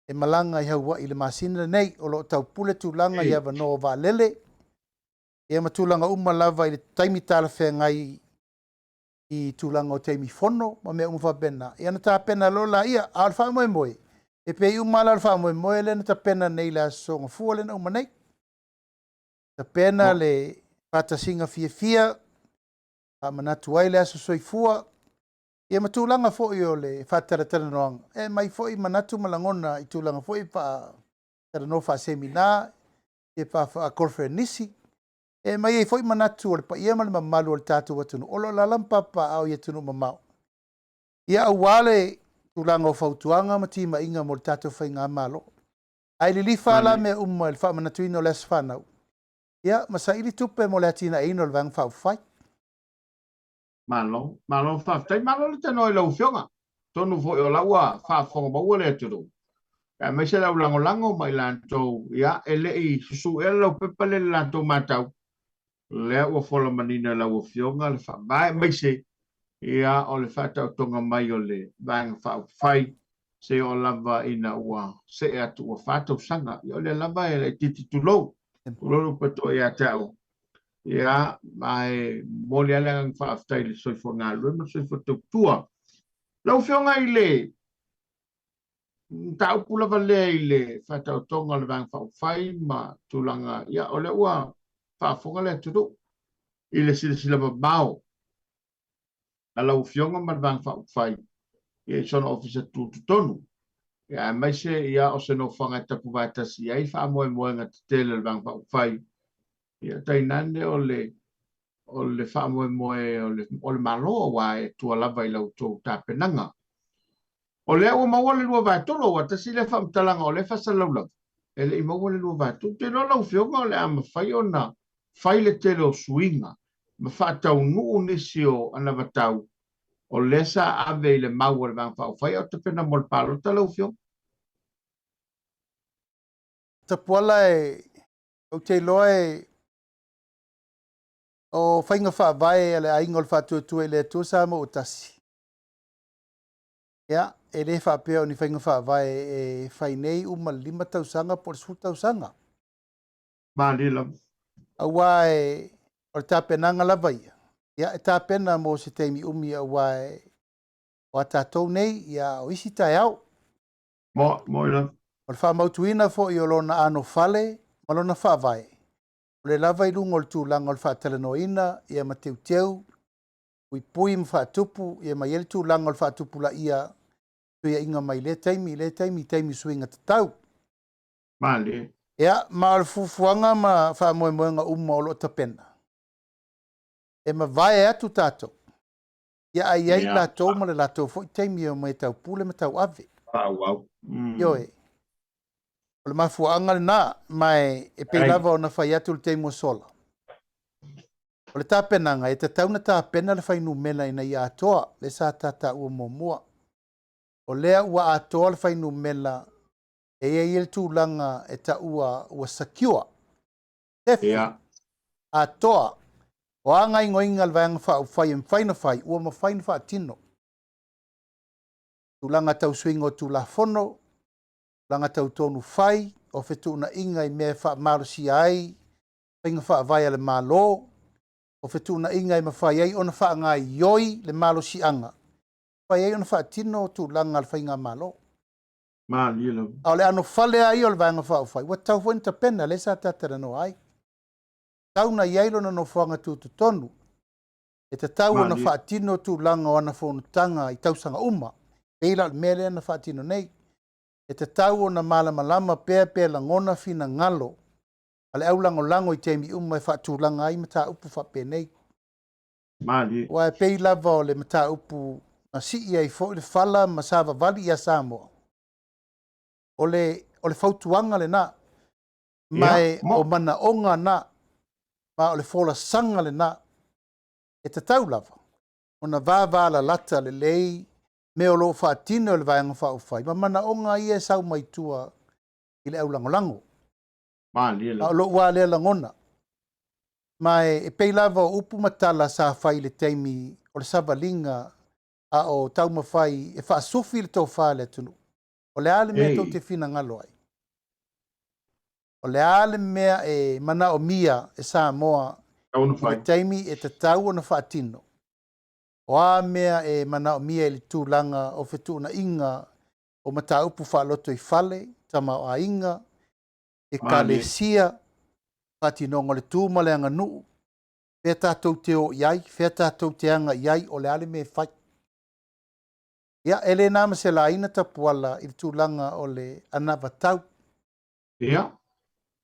[SPEAKER 2] e malaga i Hawaii i le masina lenei. O lo o taupule tulaga i avanoa o vaalele, ia ma tulaga uma lava i le taimi talafeagai i tulaga o taimi fono ma mea uma faapena. Ia ona tapena loa laia. A o le faamoemoe, e pei uma la o le faamoemoe lea na tapena nei i le Aso Gafua lea na uma nei. Tapena le faatasiga fiafia, faamanatu ai le aso soifua, ia ma tulaga foi o le faatalatalanoaga, e aumai foi manatu ma lagona i tulaga foi faatalanoa faasemina, ia faakoneferenisi, e aumai ai foi manatu o le paia ma le mamalu o le tatou atunuu o lo o alaala ma papaaao i atunuu mamao, ia aua le tulaga o fautuaga ma timaiga mo le tatou faigamalo. Ae lilifa la mea uma i le faamanatuina o le aso fanau, ia ma saili tupe mo le atinaeina o le Vaega Faaupufai.
[SPEAKER 1] Malo, malo faafetai, malo le tanoa i lau Afioga. Atonu foi o la ua faafofoga maua le atunuu, aemaise le au lagolago ma i latou, ia, e le i susu ea le laupepa lea i le latou matau, lea ua fola manino e lau Afioga le faavae, aemaise, ia, o le faataotoga mai o le Vaega Faaupufai seia oo lava ina ua see atu ua 4 tausaga. Ia, o lea lava e laitiiti, tulou, tulou le upu ia te au. Ia, ma e momoli lava le agaga faafetai i le soifua galulue ma le soifua tautua. Lau Afioga i le mataupu lava lea i le faataotoga o le Vaega Faaupufai ma tulaga, ia, o lea ua faafofoga le atunuu i le silasila mamao a lau Afioga ma le Vaega Faaupufai ia i sona ofisa tutotonu, ia, aemaise ia o se nofoaga e tapuvae tasi i ai faamoemoega tetele o le Vaega Faaupufai, ia tainane o le faamoemoe o le Malo, aua e tua lava i la outou tapenaga. O lea ua maua le 2/3, aua tasi lea faamatalaga o lea e faasalalau lava, e le i maua le 2/3. Ou te iloa lau Afioga o le a mafai ona fai le tele o suiga ma faataunuu nisi o anavatau O lea sa ave i le mau a le Vaega Faaupufai a o tapena mo le palota lau Afioga?
[SPEAKER 2] Tapuala e, ou te iloa e, o faiga faavae a le Aiga o le Faatuatua i le Atua Samoa ua Tasi, ia, e le faapea o ni faiga faavae e fai nei uma le 5 tausaga po o le 10 tausaga.
[SPEAKER 1] Malie lava.
[SPEAKER 2] Aua e, o le tapenaga lava ia, ia e tapena mo se taimi umi aua e, o a tatou nei, ia o isi taeao.
[SPEAKER 1] Mo, mo lava.
[SPEAKER 2] O le faamautuina foi o lona anofale ma lona faavae, o le lava i luga o le tulaga o le faatalanoaina, ia ma teuteu, puipui ma faatupu, ia ma i ai le tulaga o le faatupulaia fesuiaiga mai lea taimi i lea taimi i taimi suiga tatau.
[SPEAKER 1] Malie.
[SPEAKER 2] Ia, ma o le fuafuaga ma faamoemoega uma o lo o tapena, e mavae atu tatou, ia ae i ai latou ma le latou foi taimi e omai e taupule ma tauave.
[SPEAKER 1] Faaauau.
[SPEAKER 2] Ioe. O le mafuaaga lena, ma e pei lava ona fai atu le taimi ua sola. O le tapenaga, e tatau ona tapena le fuainumera ina ia atoa, lea sa tataua muamua. O lea ua atoa le fuainumera e i ai le tulaga e taua ua secure. Sefe. Atoa. O a gaoioiga a le Vaega Faaupufai e mafai ona fai, ua mafai ona faatino. Tulaga tau suiga o Tulafono, tulaga tau tonu fai, o fetuunaiga i mea e faamalosia ai faiga faavae a le Malo, o fetuunaiga e mafai ai ona faagaioi le malosiaga, mafai ai ona faatino tulaga a le faigamalo.
[SPEAKER 1] Malie lava.
[SPEAKER 2] A o le anofale lava ia o le Vaega Faaupufai, ua tatau foi ona tapena, lea sa tatalanoa ai. Tatau ona i ai lona nofoaga tutotonu, e tatau ona faatino tulaga o ana fonotaga i tausaga uma, pei la o le mea lea na faatino nei. E tatau ona malamalama pea pe lagona finagalo a le aulagolago i taimi uma e faatulaga ai mataupu faapenei.
[SPEAKER 1] Malie.
[SPEAKER 2] Aua e pei lava o le mataupu na sii ai foi le fala ma savavali ia Samoa, o le, o le fautuaga lena, ma e o manaoga na, ma o le folasaga lena, e tatau lava ona vavalalata lelei mea o lo o faatino e le Vaega Faaupufai ma manaoga ia e sau mai tua i le aulagolago.
[SPEAKER 1] Malie
[SPEAKER 2] A
[SPEAKER 1] lava.
[SPEAKER 2] o lou lava lea lagona. Ma e pei lava o upu ma tala sa fai i le taimi o le savaliga a o taumafai e faasufi le tofa a le atunuu. O le a le mea tou te finagalo ai? O le a le mea e manaomia e Samoa i le taimi e tatau ona faatino? O a mea e manaomia i le tulaga o fetuunaiga o mataupu faalotoifale, tamaoaiga, ekalesia, faatinoga o le tu ma le aganuu, fea tatou te o i ai, fea tatou te aga i ai, o le a le mea e fai? Ia, e le na ma se laina Tapuala i le tulaga o le anavatau.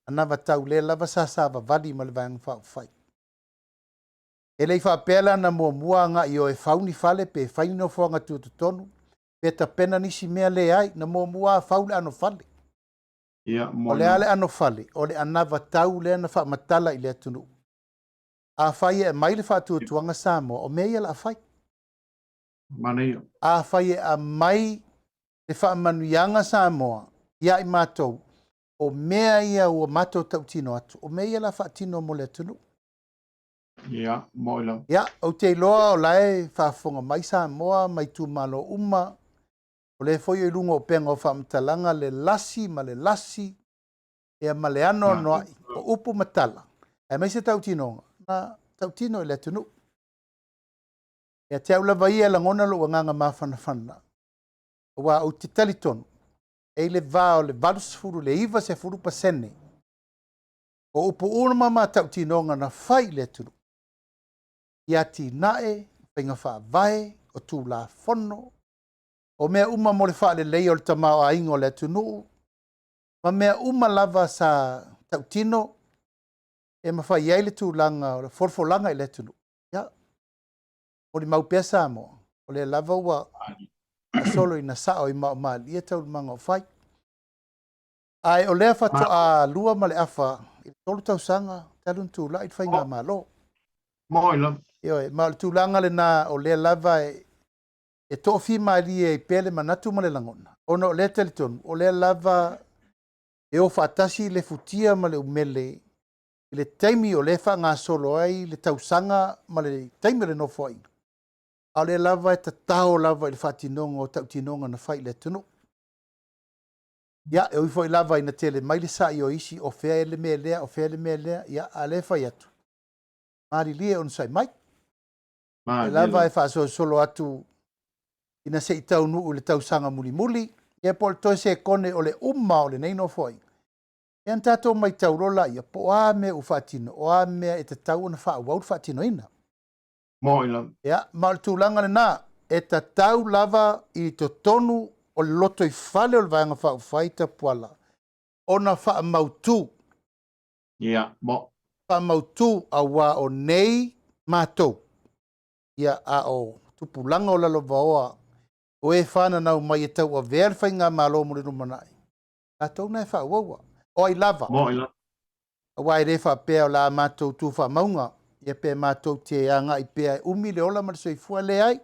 [SPEAKER 2] Anavatau lea lava sa savavali ma le Vaega Faaupufai. E le i faapea la na muamua agai i o e fau ni fale pe fai ni nofoaga tutotonu, pe tapena nisi mea, leai, na muamua lava fau le anofale. O le a le anofale? O le anavatau lea na faamatala i le atunuu. Afai e aumai le faatuatuaga Samoa, o mea ia o le a fai.
[SPEAKER 1] Manaia.
[SPEAKER 2] Afai e aumai le faamanuiaga Samoa ia i matou, o mea ia ua matou tautino atu, o mea ia o le a faatino mo le atunuu.
[SPEAKER 1] Ia, mo lava.
[SPEAKER 2] Ia, ou te iloa o la e faafofoga mai Samoa ma itumalo uma, o lea foi i luga o upega o faamatalaga le lasi ma le lasi, ia ma le anoanoai o upu ma tala, aemaise tautinoga na tautino i le atunuu. Ia te au lava ia e lagona lou agaga mafanafana, aua ou te talitonu, e i le va o le 80 i le 90% o upu uma ma tautinoga na fai i le atunuu, i atinae, faiga faavae, o Tulafono, o mea uma mo le faaleleia o le tamaoaiga o le atunuu, ma mea uma lava sa tautino e mafai ai le tulaga o le folafolaga i le atunuu. Ia, molimau pea Samoa, o lea lava ua faasolo ina sao i maomalie taualumaga o fai. Ae o lea faatoa 2 ma le afa i le 3 tausaga talu ona tulai le faigamalo.
[SPEAKER 1] Mo lava.
[SPEAKER 2] Ioe, ma o le tulaga lena o lea lava e E toafimalie ai pea le manatu ma le lagona, ona o lea talitonu, o lea lava e o faatasi le futia ma le umele i le taimi o lea e faagasolo ai le tausaga ma le taimi o le nofoaiga, a o lea lava e tatao lava i le faatinoga o tautinoga na fai i le atunuu. Ia, e ui foi lava ina tele mai le sa'i o isi, o fea le mea lea, o fea le mea lea, ia, a o lea e fai atu, malilie onosai mai. E lava e faasolosolo atu ina se i taunuu i le tausaga mulimuli, ia po o le toe sekone o le uma o lenei nofoaiga, ia ona tatou matau loa laia, po o a mea ua faatino, o a mea e tatau ona faaauau le faatinoina.
[SPEAKER 1] Moni lava.
[SPEAKER 2] Ia, ma o le tulaga lena, e tatau lava i totonu o le lotoifale o le Vaega Faaupufai Tapuala ona faamautu.
[SPEAKER 1] Ia, mo.
[SPEAKER 2] Faamautu aua o nei matou, ia, a o tupulaga o lalovaoa o e fananau mai e tauavea le faigamalo mo le lumanai, latou na e faaauaua. O ai lava?
[SPEAKER 1] Moni lava.
[SPEAKER 2] Aua e le faapea o le a matou tu faamauga, ia pe matou te agai pea e umi le ola ma le soifua, leai.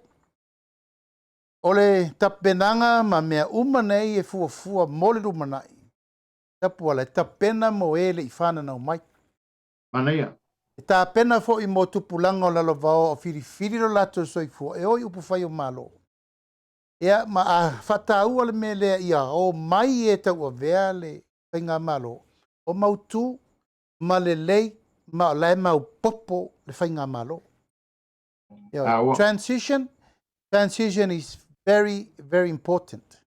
[SPEAKER 2] O le tapenaga ma mea uma nei e fuafua mo le lumanai, Tapuala, e tapena mo e le i fananau mai.
[SPEAKER 1] Manaia.
[SPEAKER 2] E tapena foi mo tupulaga o lalovaoa o filifili lo latou soifua e o i upufai o Malo. Ia, ma a faataua le mea lea ia o mai e tauavea le faigamalo, o mautu ma lelei ma o la e maopoopo le faigamalo. Ioe. Transition, transition is very, very important.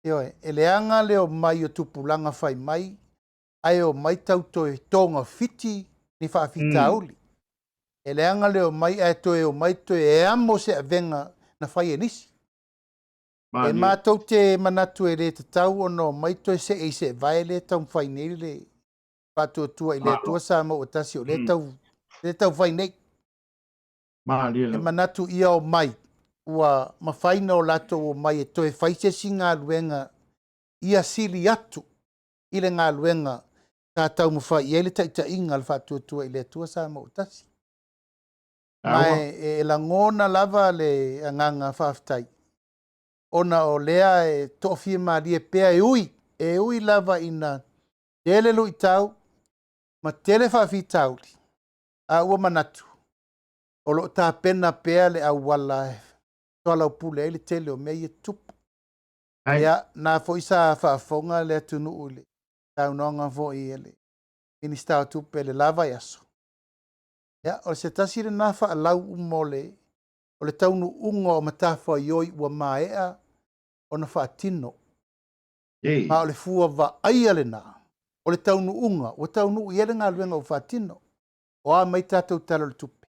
[SPEAKER 2] Ioe, e leaga le omai o tupulaga fai mai, ae omai tau toe togafiti ni faafitauli. E leaga le omai ae toe omai toe amo se avega na fai e nisi. E matou te manatu e le tatau ona omai toe see i se vae lea e taumafai nei le Faatuatua i le Atua Samoa ua Tasi o lea tau, lea tau fai nei. E manatu ia omai ua mafai ona o latou omai e toe fai se isi galuega ia sili atu i le galuega sa taumafai i ai le taitaiga a le Faatuatua i le Atua Samoa ua Tasi. Ma e lagona lava le agaga faafetai ona o lea e toafimalie pea e ui, e ui lava ina tele luitau ma tele faafitauli, a ua manatu o lo o tapena pea le auala e soalaupule ai le tele o mea ia tutupu. Ia, na foi sa faafofoga le atunuu i le saunoaga foi a le Minisita o Tupe i le la vaiaso. Ia, o se tasi lena faalau uma o le, o le taunuuga o matafaioi ua maea ona faatino. Ma o le fua vaaia lena o le taunuuga ua taunuu i ai le galuega ua faatino. O a mai tatou Tala o le Tupe?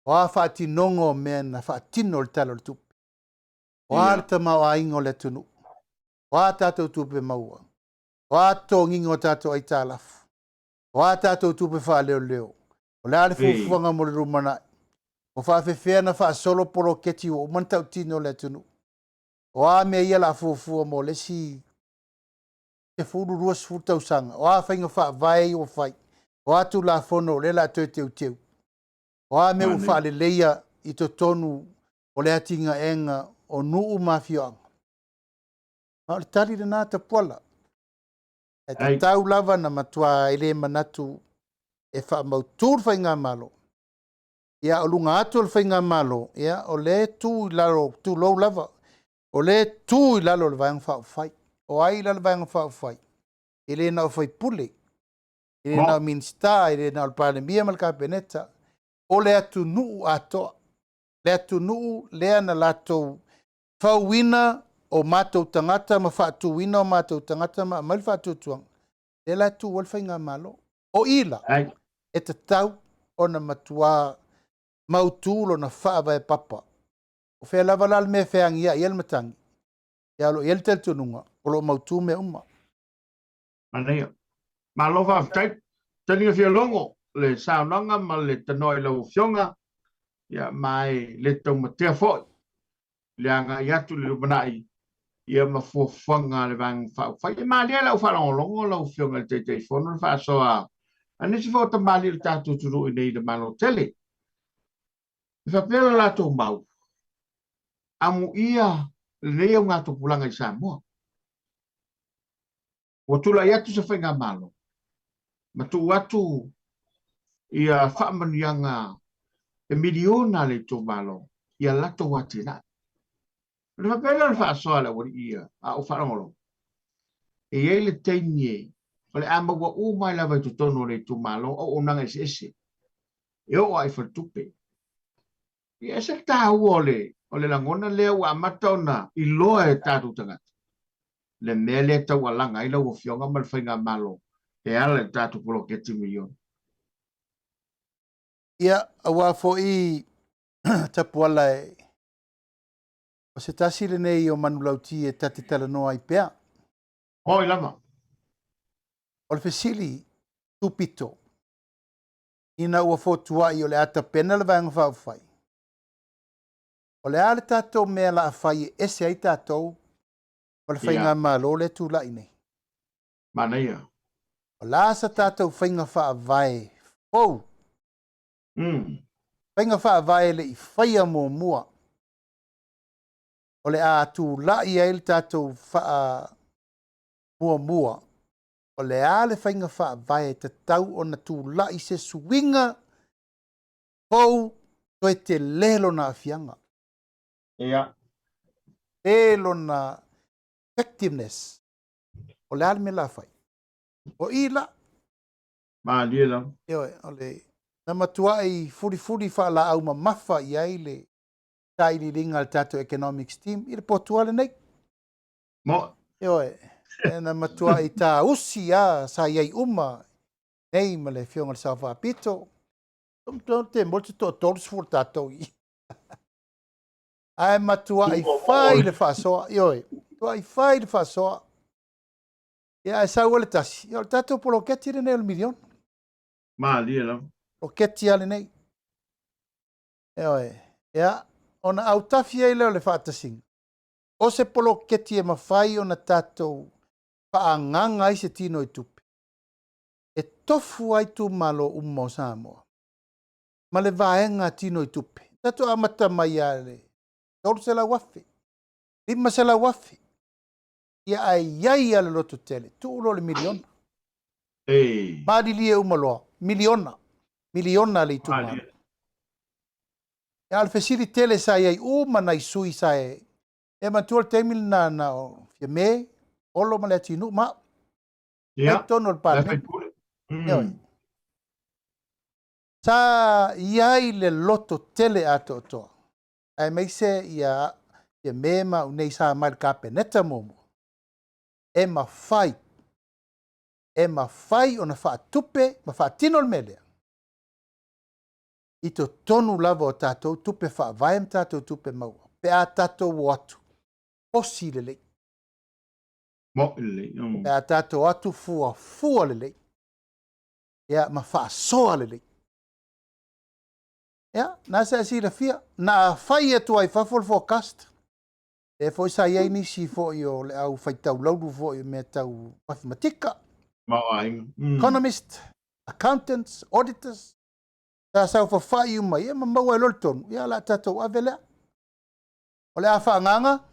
[SPEAKER 2] O a faatinoga o mea na faatino i le Tala o le Tupe? O a le tamaoaiga o le atunuu? O a tatou tupe maua? O a totogiga o tatou aitalafu? O a tatou tupe faaleoleo? O le a le fuafuaga mo le lumanai? Ua faafefea ona faasolo poloketi ua uma ona tautino le atunuu? O a mea ia o le a fuafua mo le isi 10, 20 tausaga? O a faiga faavae ia ua fai? O a Tulafono o lea o le a toe teuteu? O a mea ua faaleleia i totonu o le atinaega o nuu ma afioaga? Ma o le tali lena Tapuala. E tatau lava na matua e le manatu e faamautu le faigamalo. Ia, o luga atu o le faigamalo, ia, o lea e tu i lalo, tulou lava, o lea e tu i lalo o le Vaega Faaupufai. O ai la le Vaega Faaupufai? E le na o faipule, e le na o Minisita, e le na o le Palemia ma le Kapeneta, o le atunuu atoa. Le atunuu lea na latou fauina o matou tagata ma faatuina o matou tagata ma aumai le faatuatuaga, lea la e tu ai le faigamalo. O i la, e tatau ona matua mautu lona faavae papa. O fea lava la le mea e feagiai ai le matagi, ia o lo o i ai le talitonuga o lo o mautu mea uma.
[SPEAKER 1] Manaia. Malo faafetai. Taliga fia logo le saunoaga ma le tanoa i lau Afioga, ia, ma e le taumatea foi le agai atu i le lumanai, ia, ma fuafuaga a le Vaega Faaupufai. E malie lau faalogologo lau Afioga i le Taitaifono le faasoa a nisi foi o tamalii o le tatou atunuu i nei i le Malo tele. E faapea le latou mau. Amuia lenei augatupulaga i Samoa. Ua tulai atu se faigamalo ma tuu atu ia faamanuiaga e miliona a le itumalo ia latou atinae. Ona faapea lea o le faasoa a le aualii ia a ou faalogologo, e i ai le taimi e o le a maua uma ai lava i totonu o le itumalo auaunaga eseese e oo lava i faletupe. Ia ese le taua o le o le lagona lea ua amata ona iloa e tatou tagata le mea lea e taualaga ai lau Afioga ma le Faigamalo e ala i le tatou poloketi miliona.
[SPEAKER 2] Ia, aua foi Tapuala e o se tasi lenei o manulauti e ta te talanoa ai pea.
[SPEAKER 1] Oi lava.
[SPEAKER 2] O le fesili tupito, ina ua fotuai o le a tapena le Vaega Faaupufai, o le a le tatou mea la a fai e ese ai tatou ma le Faigamalo lea e tulai nei?
[SPEAKER 1] Manaia.
[SPEAKER 2] O le a sa tatou faiga faavae fou? Faiga faavae e le i faia muamua. O le a tulai ai le tatou faa muamua. O le a le faiga faavae e tatau ona tulai se suiga fou toe tele lona aafiaga. Tele lona effectiveness. O le a le mea la fai? O i la.
[SPEAKER 1] Malie lava.
[SPEAKER 2] Ioe, o le na matuai fulifuli faalaau mamafa i ai le sailiiliga a le tatou economics team i le potua lenei.
[SPEAKER 1] Mo.
[SPEAKER 2] Ioe, na matuai tāusi a sa i ai uma nei ma le afioga i le Sao Faapito. Te mo te toa 30 tatou i. Ae matuai fai le faasoa, ioe, matuai fai le faasoa. Ia ae sau le tasi, ia o le tatou poloketi lenei o le miliona.
[SPEAKER 1] Malie lava.
[SPEAKER 2] Poloketi lava lenei. Ioe, ia, ona autafi ai lea o le faatasiga. O se poloketi e mafai ona tatou faaagaga ai se tino i tupe, e tofu ai itumalo uma o Samoa ma le vaega tino i tupe. Tatou amata mai lava i le 300,000, 500,000, ia ae i ai lava le lototele, tuu loa le miliona. Malilie uma loa, miliona, miliona le itumalo. Ia, a o le fesili tele sa i ai uma nai sui sa e, e manatua le taimi lena na o Fiame, Olo ma Leatinuu ma au. Ia, totonu o le Palemene. Ioe. Sa i ai le loto tele atoatoa, aemaise ia Fiame ma au nei sa mai le Kapeneta muamua, e mafai, e mafai ona faatupe ma faatino le mea lea i totonu lava o tatou tupe faavae ma tatou tupe maua, pe a tatou o atu posi lelei.
[SPEAKER 1] Mo'i lelei.
[SPEAKER 2] Pe a tatou o atu fuafua lelei. Ia, ma faasoa lelei. Ia, na se silafia, na fai atu ai fafo le forecast. E foi sa i ai nisi foi o le au faitau laulu foi o mea tau mathematika.
[SPEAKER 1] Mao aiga.
[SPEAKER 2] Economist, accountants, auditors. Sa saofafai uma ia ma maua ai loa le tonu, ia o le a tatou ave lea. O le a faaagaga,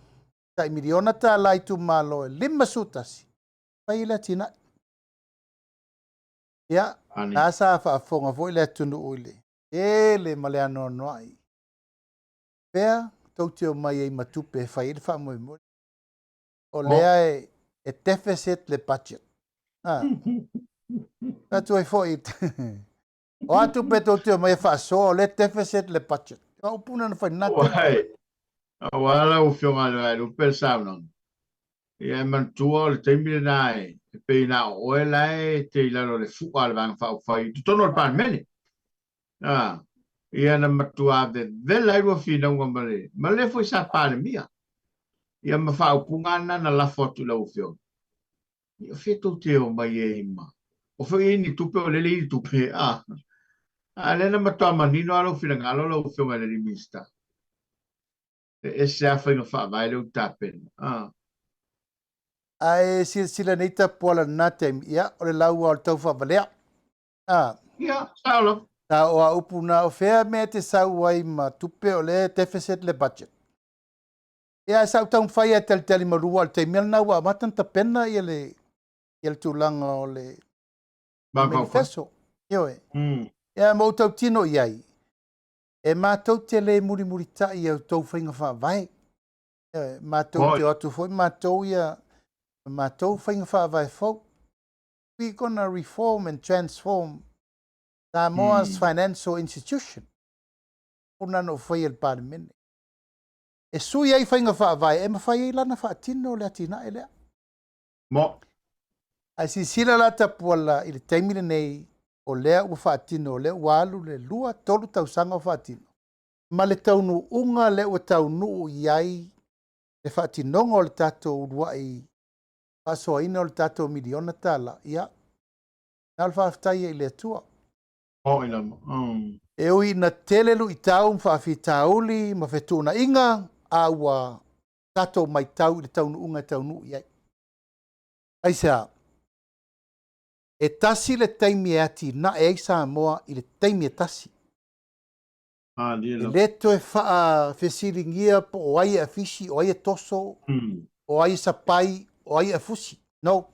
[SPEAKER 2] tai miliona tala itumalo e 51, fai le atinae. Ia, na sa faafofoga foi le atunuu i le tele ma le anoanoai. Fea tou te omai ai ma tupe e fai ai le faamoemoe? O lea e deficit le budget. Ah. Atu ai foi, o a tupe tou te omai e faasoa, o lea deficit le budget. O upu na na fai na te.
[SPEAKER 1] Uai, aua lau Afioga i le Vaelupe le saunoaga. Ia e manatua o le taimi lena e pei na o oe la e te i lalo o le fu'a a le Vaega Faaupufai i totonu o le Palemene. Ah, ia na matua vevela ai lua finauga ma le ma le foi sa Palemia. Ia ma faaupuga na na lafo atu i lau Afioga. Ia fea tou te omai ai ma o foi ni tupe o lele i tupe a. A lea na matua manino lava lou finagalo lau Afioga i le Minisita. E ese lava faiga faavae lea ua tapena. Ah.
[SPEAKER 2] Ae silasila nei Tapuala i lena taimi, ia, o le laua o le taufaavalea. Ah.
[SPEAKER 1] Ia, sao lava.
[SPEAKER 2] Sa o a upu na o fea mea te sau ai ma tupe o lea deficit le budget. Ia, sa ou taumafai e talitali malu aua o le taimi lava lena ua amata ona tapena ia le ia le tulaga o le manifesto. Ioe. Ia, ma ou tautino i ai, e matou te le mulimulitai i a outou faiga faavae. Ioe, matou te o atu foi matou ia ma matou faiga faavae fou. We gonna reform and transform Samoa's financial institution. O na na ou faia i le Palemene. E sui ai faiga faavae e mafai ai la ona faatino le atinae lea.
[SPEAKER 1] Mo.
[SPEAKER 2] Ae silasila la Tapuala i le taimi lenei o lea ua faatino, o lea ua alu le 2, 3 tausaga o faatino, ma le taunuuga lea ua taunuu i ai le faatinoga o le tatou uluai faasoaina o le tatou miliona tala, ia, na o le faafetai ai i le Atua.
[SPEAKER 1] Oi lava.
[SPEAKER 2] E ui ina tele luitau ma faafitauli ma fetuunaiga, a ua tatou matau i le taunuuga e taunuu i ai. Aisea? E tasi le taimi e atinae ai Samoa i le taimi e tasi. E le toe faafesiligia po o ai e afisi, o ai e toso, o ai e sapai, o ai e afusi. No.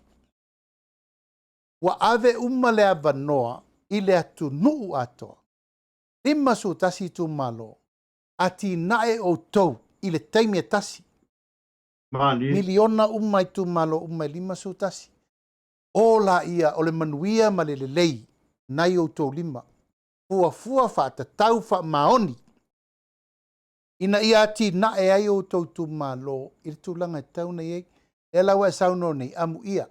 [SPEAKER 2] Ua ave uma le avanoa i le atunuu atoa. 51 itumalo. Atinae outou i le taimi e tasi. Miliona uma itumalo uma e 51. O laia o le manuia ma le lelei nai outou lima. Fuafua faatatau faamaoni ina ia atinae ai outou itumalo i le tulaga e tatau ona i ai. Lea la ua e saunoa nei, amuia.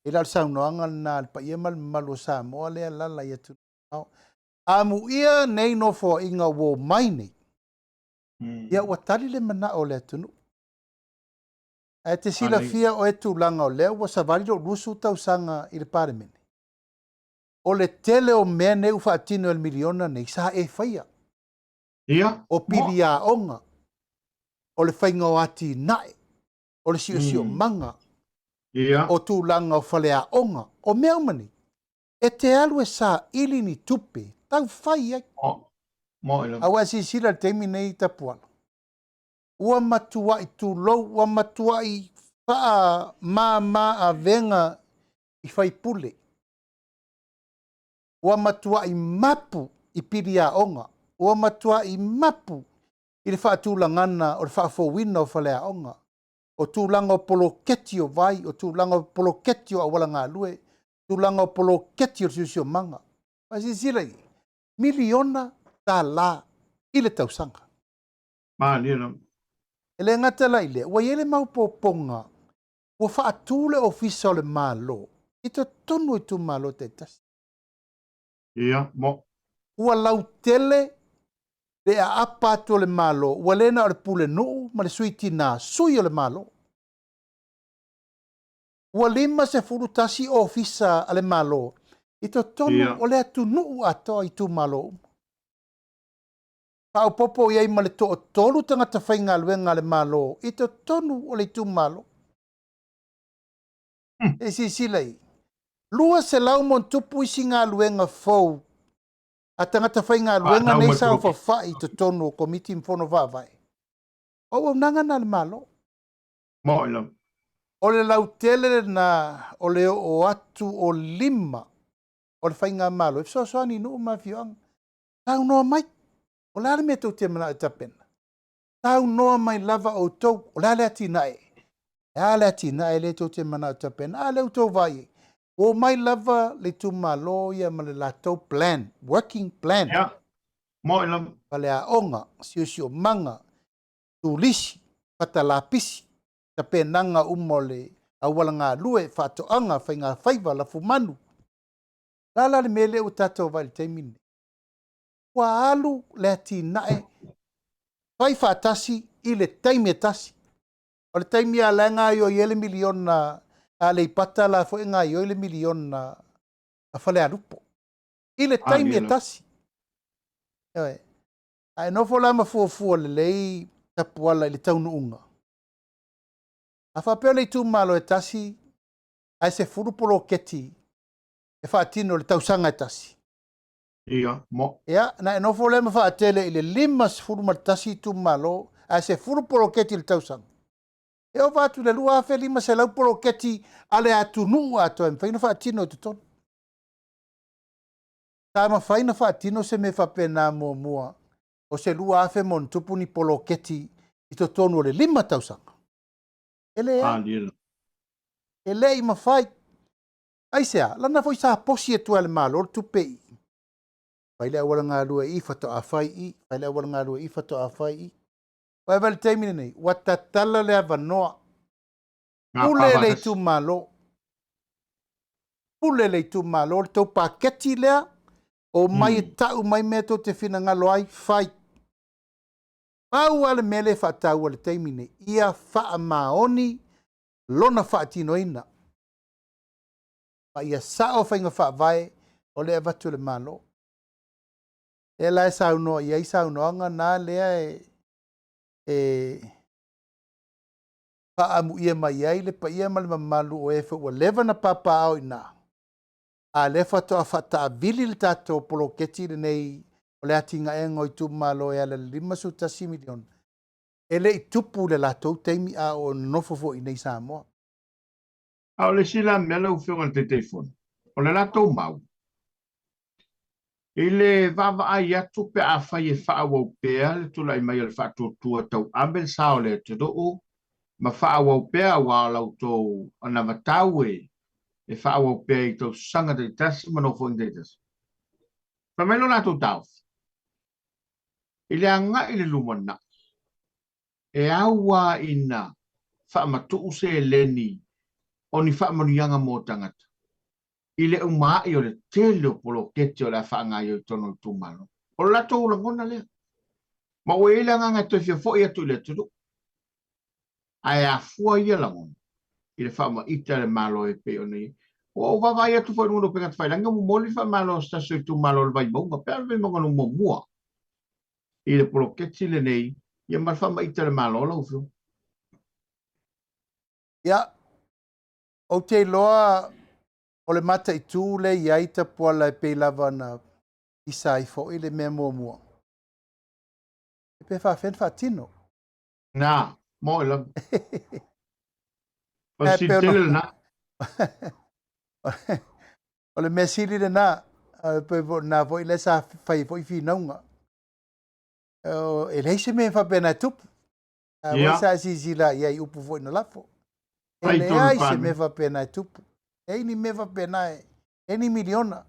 [SPEAKER 2] E le o le saunoaga lena a le paia ma le mamalu o Samoa lea e alaala i atunuu mamao. Amuia nei nofoaiga ua omai nei, ia ua tali le manao o le atunuu. Ae te silafia oe tulaga o lea ua savali lou 20 tausaga i le Palemene. O le tele o mea nei ua faatino e le miliona nei, sa e faia.
[SPEAKER 1] Ia.
[SPEAKER 2] O piliaoga, o le faiga o atinae, o le siosiomaga,
[SPEAKER 1] Ia.
[SPEAKER 2] o tulaga o faleaoga, o mea uma nei, e te alu e saili ni tupe, tau fai ai.
[SPEAKER 1] Mo i lava.
[SPEAKER 2] A ua e silasila i le taimi nei Tapuala, ua matuai tulou, ua matuai faamama avega i faipule. Ua matuai mapu i piliaoga, ua matuai mapu i le faatulagana o le faafouina o faleaoga, o tulaga o poloketi o vai, o tulaga o poloketi o auala galue, tulaga o poloketi o le siosiomaga. Ae silasila i ai, miliona tala i le tausaga.
[SPEAKER 1] Malie lava.
[SPEAKER 2] E le gata la i lea, ua i ai le maopoopoga ua faatu le Ofisa o le Malo i totonu o itumalo taitasi.
[SPEAKER 1] Ia, mo.
[SPEAKER 2] Ua lautele le aapa atu o le Malo, ua le na o le pulenuu ma le sui tina, sui o le Malo. Ua 51 ofisa a le Malo i totonu o le atunuu atoa itumalo uma. Faaopoopo i ai ma le toatolu tagata faigaluega a le Malo i totonu o le itumalo. E silasila i ai, 200 ma ona tupu isi galuega fou a tagata faigaluega nei sa faafai i totonu o Komiti ma Fono Faavae. O auaunaga na a le Malo.
[SPEAKER 1] Mo i lava.
[SPEAKER 2] O le lautele lena o le oo atu o lima o le faigamalo e fesoasoani i nuu ma afioaga. Saunoa mai, o le a le mea tou te manao e tapena? Saunoa mai lava outou, o le a le atinae? E a le atinae lea tou te manao e tapena? A lea ua outou vaai i ai, ua omai lava le itumalo ia ma le latou plan, working plan.
[SPEAKER 1] Ia, mo i lava.
[SPEAKER 2] Faleaoga, siosiomaga, turisi, fata lapisi, tapenaga uma o le auala galue, faatoaga, faigafaiva, lafumanu. O le a la le mea lea ua tatou vaai i le taimi lenei? Ua alu le atinae fai faatasi i le taimi e tasi. O le taimi lava la e gaoioi ai le miliona a Aleipata, la foi e gaoioi le miliona a Falealupo. I le taimi e tasi. Ioe. A e nofo la ma fuafua lelei Tapuala i le taunuuga. A faapea o le itumalo e tasi ae 10 poloketi e faatino i le tausaga e tasi.
[SPEAKER 1] Ia, mo.
[SPEAKER 2] Ia, na e nofo lea ma faatele i le 51 itumalo. Ae 10 poloketi i le tausaga. E ova atu i le 2,500 poloketi a le atunuu atoa e mafai ona faatino i totonu. Sa mafai ona faatino se mea faapena muamua o se 2,000 ma ona tupu ni poloketi i totonu o le 5 tausaga. E leai. E le i mafai. Aisea? Lana foi sa posi atu e le Malo le tupe i i. Fai le auala galue i, faatoa fai i, fai le auala galue i, faatoa fai i. Ua vaai le taimi lenei, ua tatala le avanoa. Pule le itumalo. Pule le itumalo, le tou paketi lea, o mai e tau mai mea tou te finagalo ai, fai. Pau lava le mea lea e faataua i le taimi lenei, ia faamaoni lona faatinoina. Ma ia sao faiga faavae o lea e avatu e le Malo. Lea la e saunoa i ai saunoaga na lea e faaamuia mai ai le paia ma le mamalu o e foi ua leva ona papaaao i ina, a o lea faatoa faataavili le tatou poloketi lenei o le atinaega o itumalo e ala i le $51 miliona. E le i tupu i le latou taimi a o nonofo foi i inei i Samoa.
[SPEAKER 1] A o le isi la mea lau Afioga i le Taitaifono, o le latou mau, i le vaavaai atu pe afai e faaauau pea le tulai mai o le faatuatua tauave le sa o le atunuu ma faaauau pea aua o la outou anavatau e faaauau pea i tausaga taitasi ma nofoaiga taitasi. Fai mai lo latou taofi, i le agai i le lumanai, e au lava ina faamatuu seleni o ni faamanuiaga mo tagata i le uma ai o le tele o poloketi o le a faagaoioi i totonu o itumalo. O le latou lagona lea. Ma ua i ai le agaga e toe fia foi atu i le atunuu. Ae afua ia lagona i le faamaite a le Malo e pei ona i ai. Ua ou vaavaai atu foi i luga o upega tafailagi, ua momoli le faamalo a se tasi o itumalo o le Vaimauga, pe a o le Vaimauga Nu.1 i le poloketi lenei, ia ma le faamaite a le Malo lau Afioga.
[SPEAKER 2] Ia, ou te iloa o le mataitu lea e i ai Tapuala e pei lava ona pisa ai foi le mea muamua. Pe faafefea ona faatino.
[SPEAKER 1] Na, mo e lava. O le sili tele lena.
[SPEAKER 2] O le mea sili lena, pei foi lena foi lea sa fai foi finauga. E leai se mea faapena e tupu. A yeah. Sa silasila i ai upu foi na lafo. E leai se mea faapena e tupu. E leai ni mea faapena e leai ni miliona.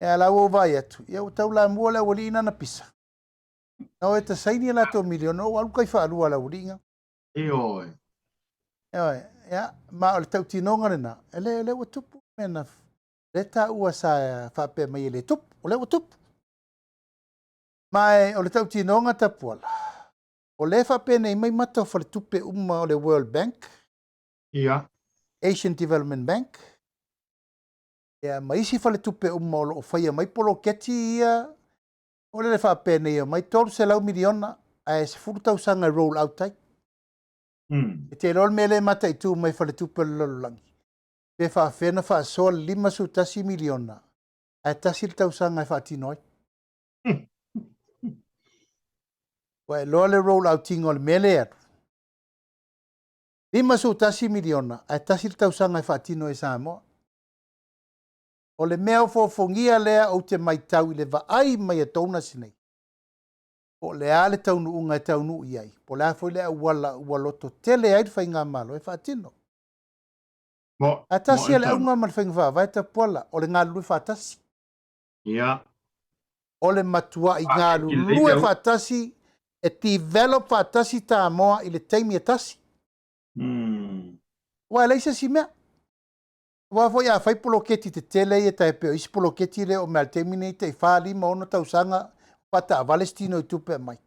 [SPEAKER 2] E a la ua ou vaai atu, ia ua taulamua le aualii nana pisa. Na o e ta saini a latou miliona, ua alu kai faalua a le aualii nga.
[SPEAKER 1] Ioe.
[SPEAKER 2] Ioe, ia, ma o le tautinoga lena, e le, le ua tupu mea na, le taua sa faapea mai e le tupu, o lea ua tupu. Ma e, o le tautinoga Tapuala, o lea e faapenei mai mata o faletupe uma o le World Bank, Asian Development Bank, ia, ma isi faletupe uma o lo o faia mai poloketi ia, o lea e faapenei mai $300 miliona ae 10 tausaga e roll out ai. E te iloa le mea lea e mataitu mai faletupe o le lalolagi, pe faafefea ona faasoa le $51 miliona ae tasi le tausaga e faatino ai. Ua iloa le roll outinga o le mea lea e alu. $51 miliona ae tasi le tausaga e faatino ai Samoa. O le mea ofoofogia lea ou te matau i le vaai mai a donors nei, po o le a le taunuuga e taunuu i ai, po o le a foi le auala ua loto tele ai le faigamalo e faatino. Ae tasi le auga ma le faiga faavae Tapuala, o le galulue faatasi. O le matuai galulue faatasi e develop faatasi Samoa i le taimi e tasi. Ua e leai se isi mea. Aua foi a fai poloketi tetele ia tai pei o isi poloketi lea o mea le taimi nei tai 4, 5, 6 tausaga faataavale se tino i tupe aumai.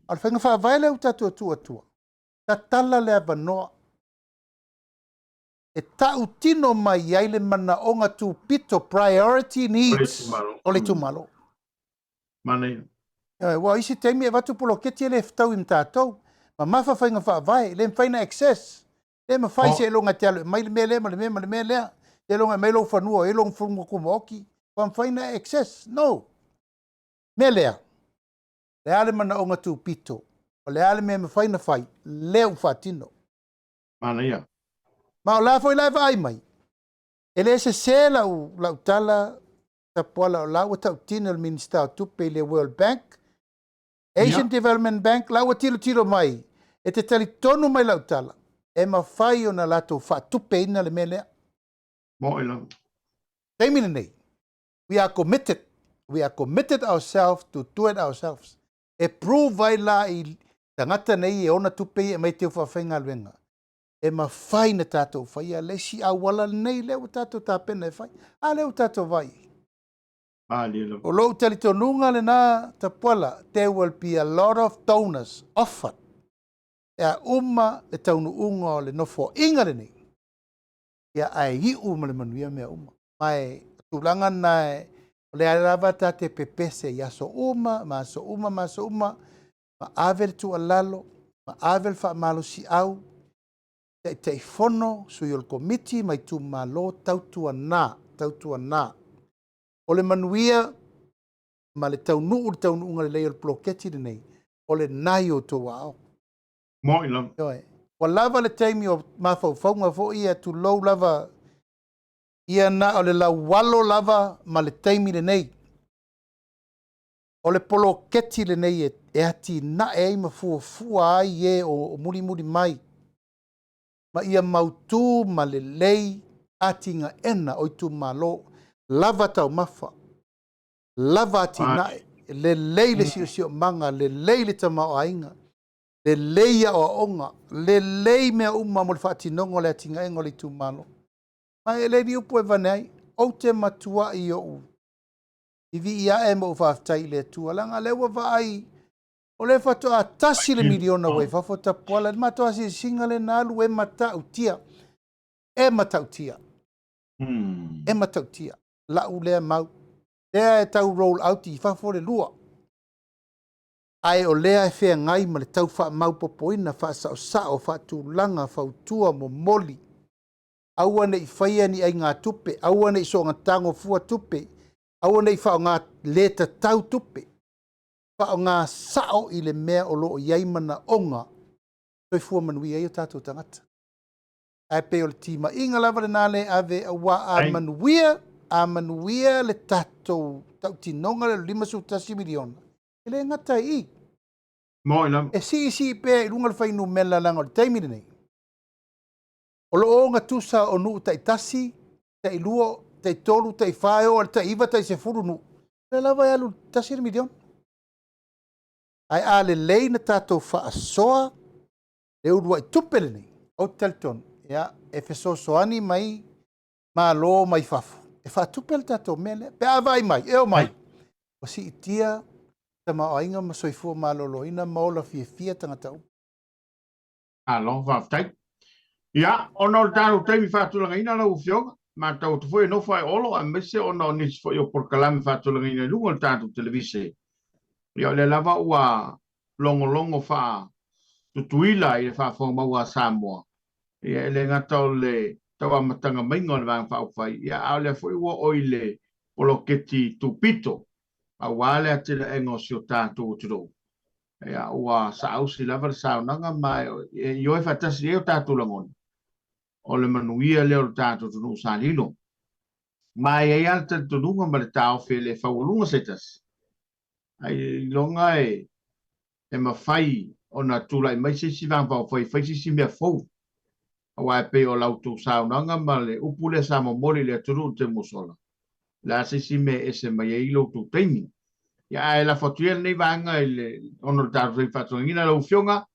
[SPEAKER 2] O le faiga faavae lea ua tatou tuu atua, tatala le avanoa e tautino mai ai le manaoga tupito, priority needs o le itumalo.
[SPEAKER 1] Manaia.
[SPEAKER 2] Ua isi taimi e avatu poloketi e le fetaui ma tatou. Mamafa faiga faavae, le mafai na access. Le mafai se iloga te alu e mai le mea lea ma le mea ma le mea lea. Se iloga e mai lou fanua, e lou fanua tumaoti. Ua mafai na access. No. Mea lea. Le a le manaoga tupito, o le a le mea e mafai ona fai, lea ua faatino.
[SPEAKER 1] Manaia.
[SPEAKER 2] Ma o la foi la e vaai mai, e le sese lau, lau tala Tapuala o la ua tautino le Minisita o Tupe i le World Bank, Asian Development Bank, la ua tilotilo mai, e te talitonu mai lau tala, e mafai ona latou faatupeina le mea lea.
[SPEAKER 1] Mo'i lava.
[SPEAKER 2] Taimi lenei, we are committed, we are committed ourselves to do it ourselves. E prove ai la i tagata nei e ona tupe ia e aumai teu faafaigaluega, e mafai na tatou faia le isi auala lenei lea ua tatou tapena e fai. A lea ua tatou vaai i ai.
[SPEAKER 1] Malie lava.
[SPEAKER 2] O lou talitonuga lena Tapuala, there will be a lot of donors offered pe a uma le taunuuga o le nofoaiga lenei, ia ae iu ma le manuia mea uma. Ma e o tulaga na e, o lea lava ta te pepese i aso uma ma aso uma ma aso uma, ma ave le tuualalo, ma ave le faamalosiau, Taitaifono, sui o le Komiti ma itumalo, tautuana, tautuana. O le manuia ma le taunuu i le taunuuga lelei o le poloketi lenei, o lena i outou aao.
[SPEAKER 1] Moi lava.
[SPEAKER 2] Ioe. Ua lava le taimi o mafaufauga foi ia, tulou lava, ia na o le laualo lava ma le taimi lenei. O le poloketi lenei e atinae ai ma fuafua ai e o mulimuli mai, ma ia mautu ma lelei atinaena o itumalo, lava taumafa, lava atinae, lelei le siosiomaga, lelei le tamaoaiga, lelei aoaoga, lelei mea uma mo le faatinoga o le atinaega o le itumalo. Ma e le ni upu e avane ai, ou te matuai ou vivii ae ma ou faafetai i le Atua, leaga lea ua vaai, o lea faatoa tasi le miliona ua i fafo Tapuala, le matou asiasiga lea na alu e matautia, e matautia, e matautia, lau lea mau, lea e tau roll out i fafo le lua, ae o lea e feagai ma le tau faamaupopoina, faasaosao, faatulaga, fautua, momoli, aua ne i faia ni aigatupe, aua ne i soogatago fua tupe, aua ne i faaaoga le tatau tupe, faaaoga sao i le mea o lo o i ai manaoga soifua manuia ai o tatou tagata. Ae pei o le timaiga lava lena le ave, aua a manuia, a manuia le tatou tautinoga lea o le 51 miliona, e le gata i i.
[SPEAKER 1] Moi lava.
[SPEAKER 2] E siisii pea i luga le fuainumera leaga o le taimi lenei, O lo o ogatusa o nuu taitasi, tailua, taitolu, taifa, e oo i le taiiva, taisefulu nuu, o lea lava e alu i le tasi le miliona. Ae a lelei na tatou faasoa le uluai tupe lenei, ou te talitonu, ia, e fesoasoani mai Malo mai fafo e faatupe le tatou mea lea. Pe a vaai mai, e omai, ua siitia tamaoaiga ma soifua maloloina ma ola fiafia tagata uma.
[SPEAKER 1] Malo, faafetai. Ia, ona o le tatou taimi faatulagaina lau Afioga, matau atu foi e nofo ai Olo aemaise ona o nisi foi o polokalame faatulagaina i luga o le tatou televise. Ia, o lea lava ua logologo faa-Tutuila i le faafofoga a Samoa. Ia, e le gata o le tau amataga maiga o le Vaega Faaupufai, ia, a o lea foi ua oo i le poloketi tupito aua le atinaega o si o tatou atunuu. Ia, ua saausi lava le saunoaga ma e ioe faatasi i ai o tatou lagona, o le manuia lea o le tatou atunuu sa lilo. Ma e i ai lava le talitonuga ma le taofi e le faualuga se tasi, ailoga e e mafai ona tulai mai se isi Vaega Faaupufai e fai se isi mea fou. Aua e pei o la outou saunoaga ma le upu lea sa momoli i le atunuu i le taimi ua sola, o le a se isi mea e ese mai ai lo outou taimi. Ia, ae lafo atu ia lenei vaega i le, ona o le tatou taimi faatulagaina lau Afioga,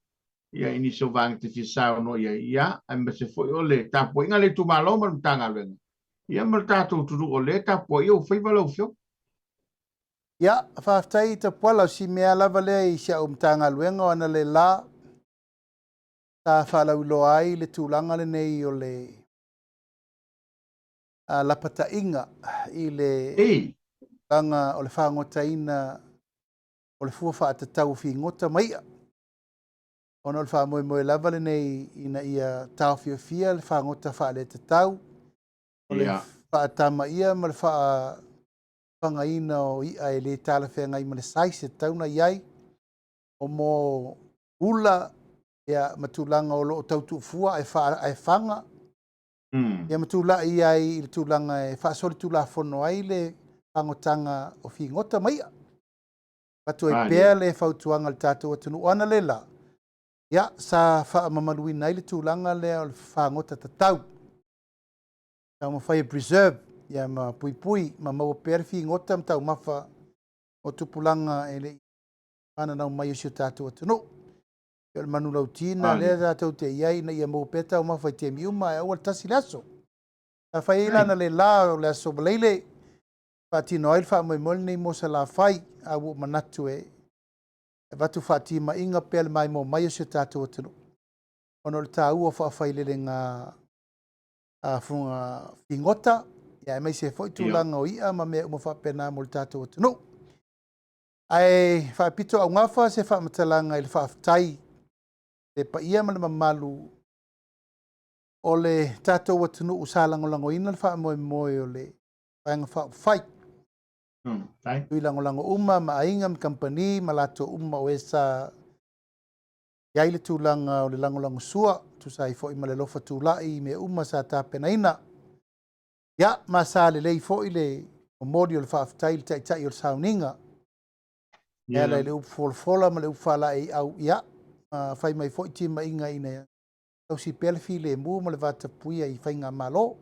[SPEAKER 1] ia i nisi o vaega e te fia saunoa i ai, ia, aemaise foi o le tapuaiga a le itumalo ma le Matagaluega, ia ma le tatou atunuu o lea e tapuaia ou faiva lau Afioga.
[SPEAKER 2] Ia, faafetai Tapuala, o si mea lava lea i si au Matagaluega o analeila sa faalauiloa ai le tulaga lenei o le lapataiga i le tulaga o le fagotaina o le fua faatatau o figota ma i'a, ona o le faamoemoe lava lenei ina ia taofiofia le fagota faaletatau, o le faatamaia ma le faafagaina o i'a e le talafeagai ma le size e tatau ona i ai. O mo ula ia ma tulaga o lo o tau tuufua ae, fa, ae faga ia ma tulai ai i le tulaga e faasolitulafono ai le fagotaga o figota ma i'a. Avatu ai pea le fautuaga a le tatou atunuu analeila, ia sa faamamaluina ai le tulaga lea o le fagota tatau. Taumafai e preserve ia ma puipui ma maua pea le figota ma taumafa o tupulaga e le i fananau mai o si o tatou atunuu. O le manulauti lena lea tatou te i ai ina ia maua pea taumafa i taimi uma ae aua le tasi le aso. Sa fai ai lana le la o le aso Faraile faatino ai le faamoemoe lenei mo Salafai, a ua ou manatu e avatu faatimaiga pea le maimoa mai o si o tatou atunuu, ona o le taua o faafailelega figota, aemaise foi tulaga o i'a ma mea uma faapena mo le tatou atunuu. Ae faapito augafa se faamatalaga i le faafetai le paia ma le mamalu o le tatou atunuu sa lagolagoina le faamoemoe o le Vaega Faaupufai. Tui lagolago uma ma aiga ma kamupani ma latou uma o e sa i ai le tulaga o le lagolagosua, tusa ai foi ma le alofa tulai i mea uma sa tapenaina. Ia, ma sa lelei foi le momoli o le faafetai i le taitai o le sauniga. E ala i le upu folafola ma le upu faalaeiau, ia, ma fai mai foi timaiga ina ia tausi pea le filemu ma le vatapuia i faigamalo.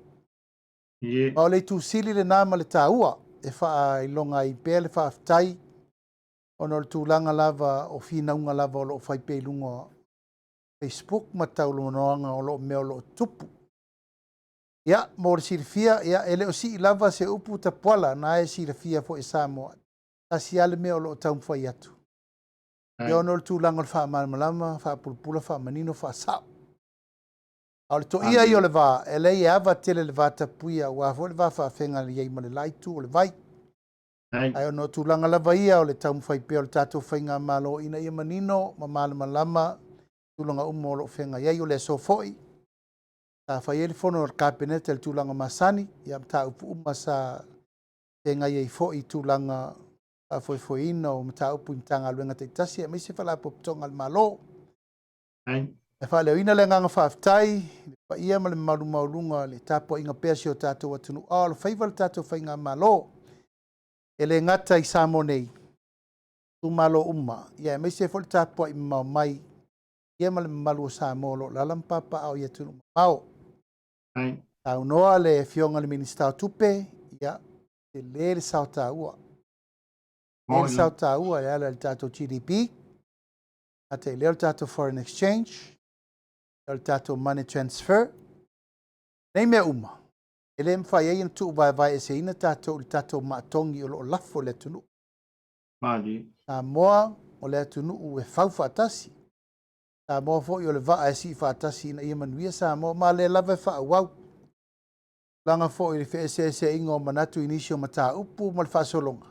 [SPEAKER 2] Ma o le itu sili lena ma le taua e faailoga ai pea le faafetai, ona o le tulaga lava o finauga lava o lo o fai pea i luga o Facebook ma talanoaga o lo o mea o lo o tupu. Ia, mo le silafia, ia, e le o sii lava se upu tapuala, na e silafia foi e Samoa, tasi lava le mea o lo o taumafai atu. Ia, ona o le tulaga o le faamalamalama, faapulapula, faamanino, faasao. A o le toia ia o le va, e leai e ava tele le vatapuia, aua foi le va faafeagai ai ma le la itu o le vai. Ae ona o tulaga lava ia o le taumafai pea o le tatou faigamalo ina ia manino ma malamalama tulaga uma o lo o feagai ai. O le aso foi sa fai ai le fono a le Kapeneta i le tulaga masani, ia mataupu uma sa feagai ai foi i tulaga faafoefoeina o mataupu i Matagaluega taitasi aemaise Faalapotopotoga a le Malo. E faaleoina le agaga faafetai i le paia ma le mamalu maualuga o le tapuaiga pea a si o tatou atunuu, a o alofaiva le tatou faigamalo, e le gata i Samoa nei, itumalo uma, ia aemaise foi le tapuai mamao mai ia ma le mamalu o Samoa o lo o alaala ma papaaao i atunuu mamao. Saunoa le Afioga i le Minisita o Tupe, ia, tele le sao taua. Tele le sao taua e ala i le tatou GDP, gata i lea o le tatou foreign exchange, o le tatou money transfer. Nei mea uma, e le mafai ai ona tuuvaevaeeseina tatou i le tatou maatogi o lo o lafo i le atunuu. Samoa o le atunuu e fau faatasi. Samoa foi o le vaa e sii faatasi ina ia manuia Samoa, ma lea lava e faaauau. Tulaga foi i le feeseeseaiga o manatu i nisi o mataupu ma le faasologa,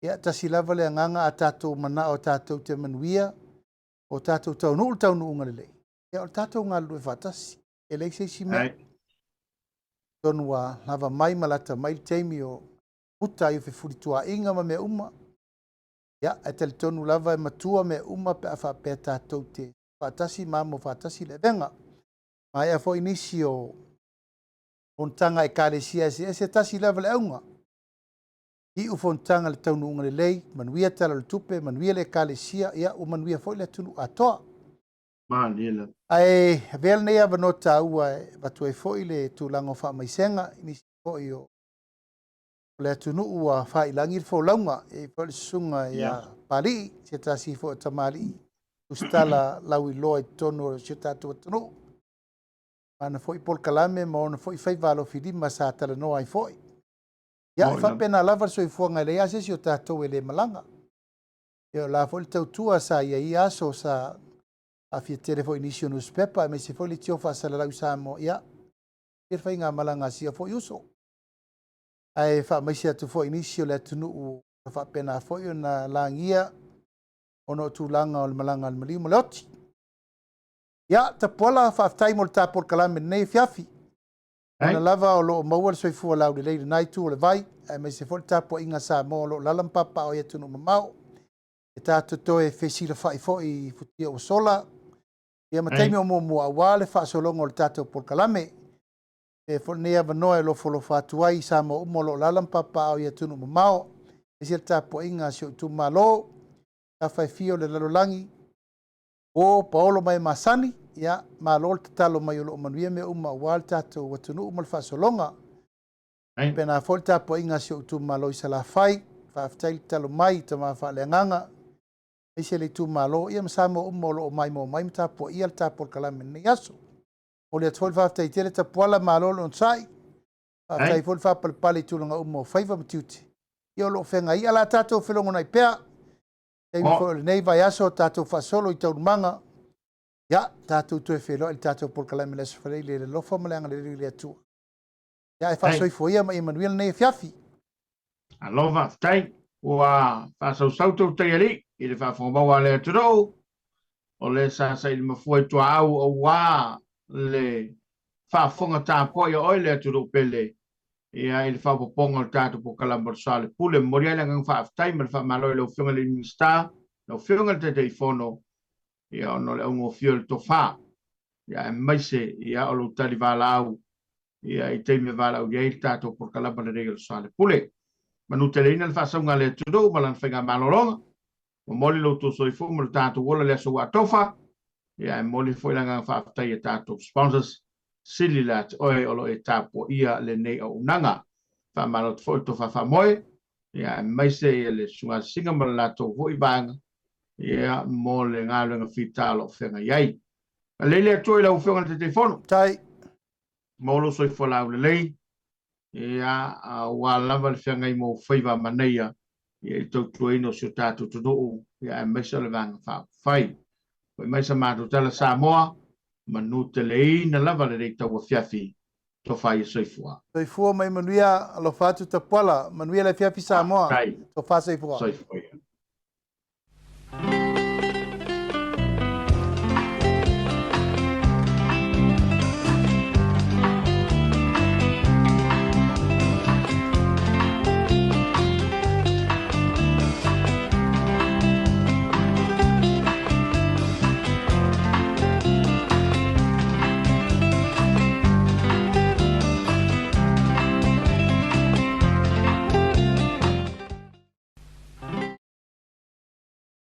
[SPEAKER 2] ia, tasi lava le agaga, a tatou manao tatou te manuia, o tatou taunuu le taunuuga lelei, ia o le tatou galulue faatasi, e leai se isi mea. Atonu ua lava mai ma lata mai le taimi o uta ai o fefulituaaiga ma mea uma, ia, ae talitonu lava e matua mea uma pe a faapea tatou te faatasi ma amo faatasi le avega. Maea foi nisi o fonotaga a Ekalesia eseese, tasi lava le auga, iu fonotaga i le taunuuga lelei, manuia Tala o le Tupe, manuia le Ekalesia, ia ua manuia foi le atunuu atoa. Ae avea lenei avanoa taua e avatu ai foi le tulaga o faamaisega i nisi foi o le atunuu ua failagi le folauga, e i ai foi le susuga ia Palii, se tasi foi o tamalii tusitala lauiloa i totonu o si o tatou atunuu, ma ana foi polokalame ma ona foi faiva alofilima sa talanoa ai foi. Ia, e faapena lava le soifuaga, e leai lava se isi o tatou e le malaga. Ia, o la foi le tautua sa i ai ia aso sa aafia tele foi i nisi o newspaper, aemaise foi leitio faasalalau i Samoa, ia, le faigamalaga a sia foi uso. Ae faamaise atu foi i nisi o le atunuu ua faapena foi ona lagia ona o tulaga o le malaga a le maliu ma le oti. Ia, Tapuala, faafetai mo le ta polokalame i lenei afiafi. Ona lava o lo o maua le soifua laulelei i lena itu o le vai, aemaise foi le tapuaiga a Samoa o lo o alaala ma papaaao i atunuu mamao. E tatou toe fesilafa'i foi i futia ua sola, ia ma taimi o muamua auā le faasologa o le tatou polokalame. E foi lenei avanoa e lofolofa atu ai i Samoa uma o lo o alaala ma papaaao i atunuu mamao, aemaise le tapuaiga a si ou itumalo, tafa e fia o le lalolagi, o paolo ma e masani, ia, malo le tatalo mai o lo o manuia mea uma aua le tatou atunuu ma le faasologa. Faapena foi le tapuaiga a si ou itumalo i Salafai, faafetai le tatalo mai i tama faaleagaga, aemaise le itumalo, ia ma Samoa uma o lo o maimoa mai ma tapuaia le ta polokalame i lenei aso. Momoli atu foi le faafetai tele Tapuala, malo le onosai, faafetai foi le faapalepale i tulaga uma o faiva ma tiute, ia o lo o feagai ia. O le a tatou felogonai pea, taimi foi o lenei vaiaso tatou faasolo i taualumaga, ia tatou toe feiloai i le tatou polokalame i le Aso Faraile i le alofa ma le agalelei o le Atua. Ia ae faasoifua ia ma ia manuia lenei afiafi.
[SPEAKER 1] Malo faafetai. Ua faasausau tou taialii i le faafofoga maua a le atunuu, o le sa saili mafua i tuaau aua le faafofoga tapuai a oe le atunuu pele, ia i le faaopoopoga o le tatou polokalame o le Soa o le Pule. Momoli ai le agaga faafetai ma le faamalo i lau Afioga i le Minisita, lau Afioga i le Taitaifono, ia ona o le augofie o le tofa, ia aemaise ia o lou tali valaau ia i taimi e valaaulia ai le tatou polokalama lenei o le Soa o le Pule. Manuteleina le faasauga a le atunuu ma lana faigamalologa. Momoli lo outou soifua ma lo tatou ola i le aso ua atofa. Ia ae momoli foi le agaga faafetai i a tatou sponsors, sili le ati oe o lo o e tapuaia lenei auaunaga. Faamalo atu foi le tofa faamoe, ia aemaise ia le Susuga Asiga ma le latou foi vaega, ia mo le galuega fita o lo o feagai ai. Alei le Atua i lau Afioga i le Taitaifono.
[SPEAKER 2] Tai.
[SPEAKER 1] Maua lou soifua laulelei, ia, aua lava le feagai ma ou faiva manaia, ia, i le tautuaina o si o tatou atunuu, ia, aemaise o le Vaega Faaupufai. Foi mai sa matou tala Samoa, manuteleina lava lenei tauafiafi, tofa ia soifua.
[SPEAKER 2] Soifua ma ia manuia, alofa atu Tapuala, manuia le afiafi Samoa,
[SPEAKER 1] Faafetai.
[SPEAKER 2] tofa soifua.
[SPEAKER 1] Soifua ia.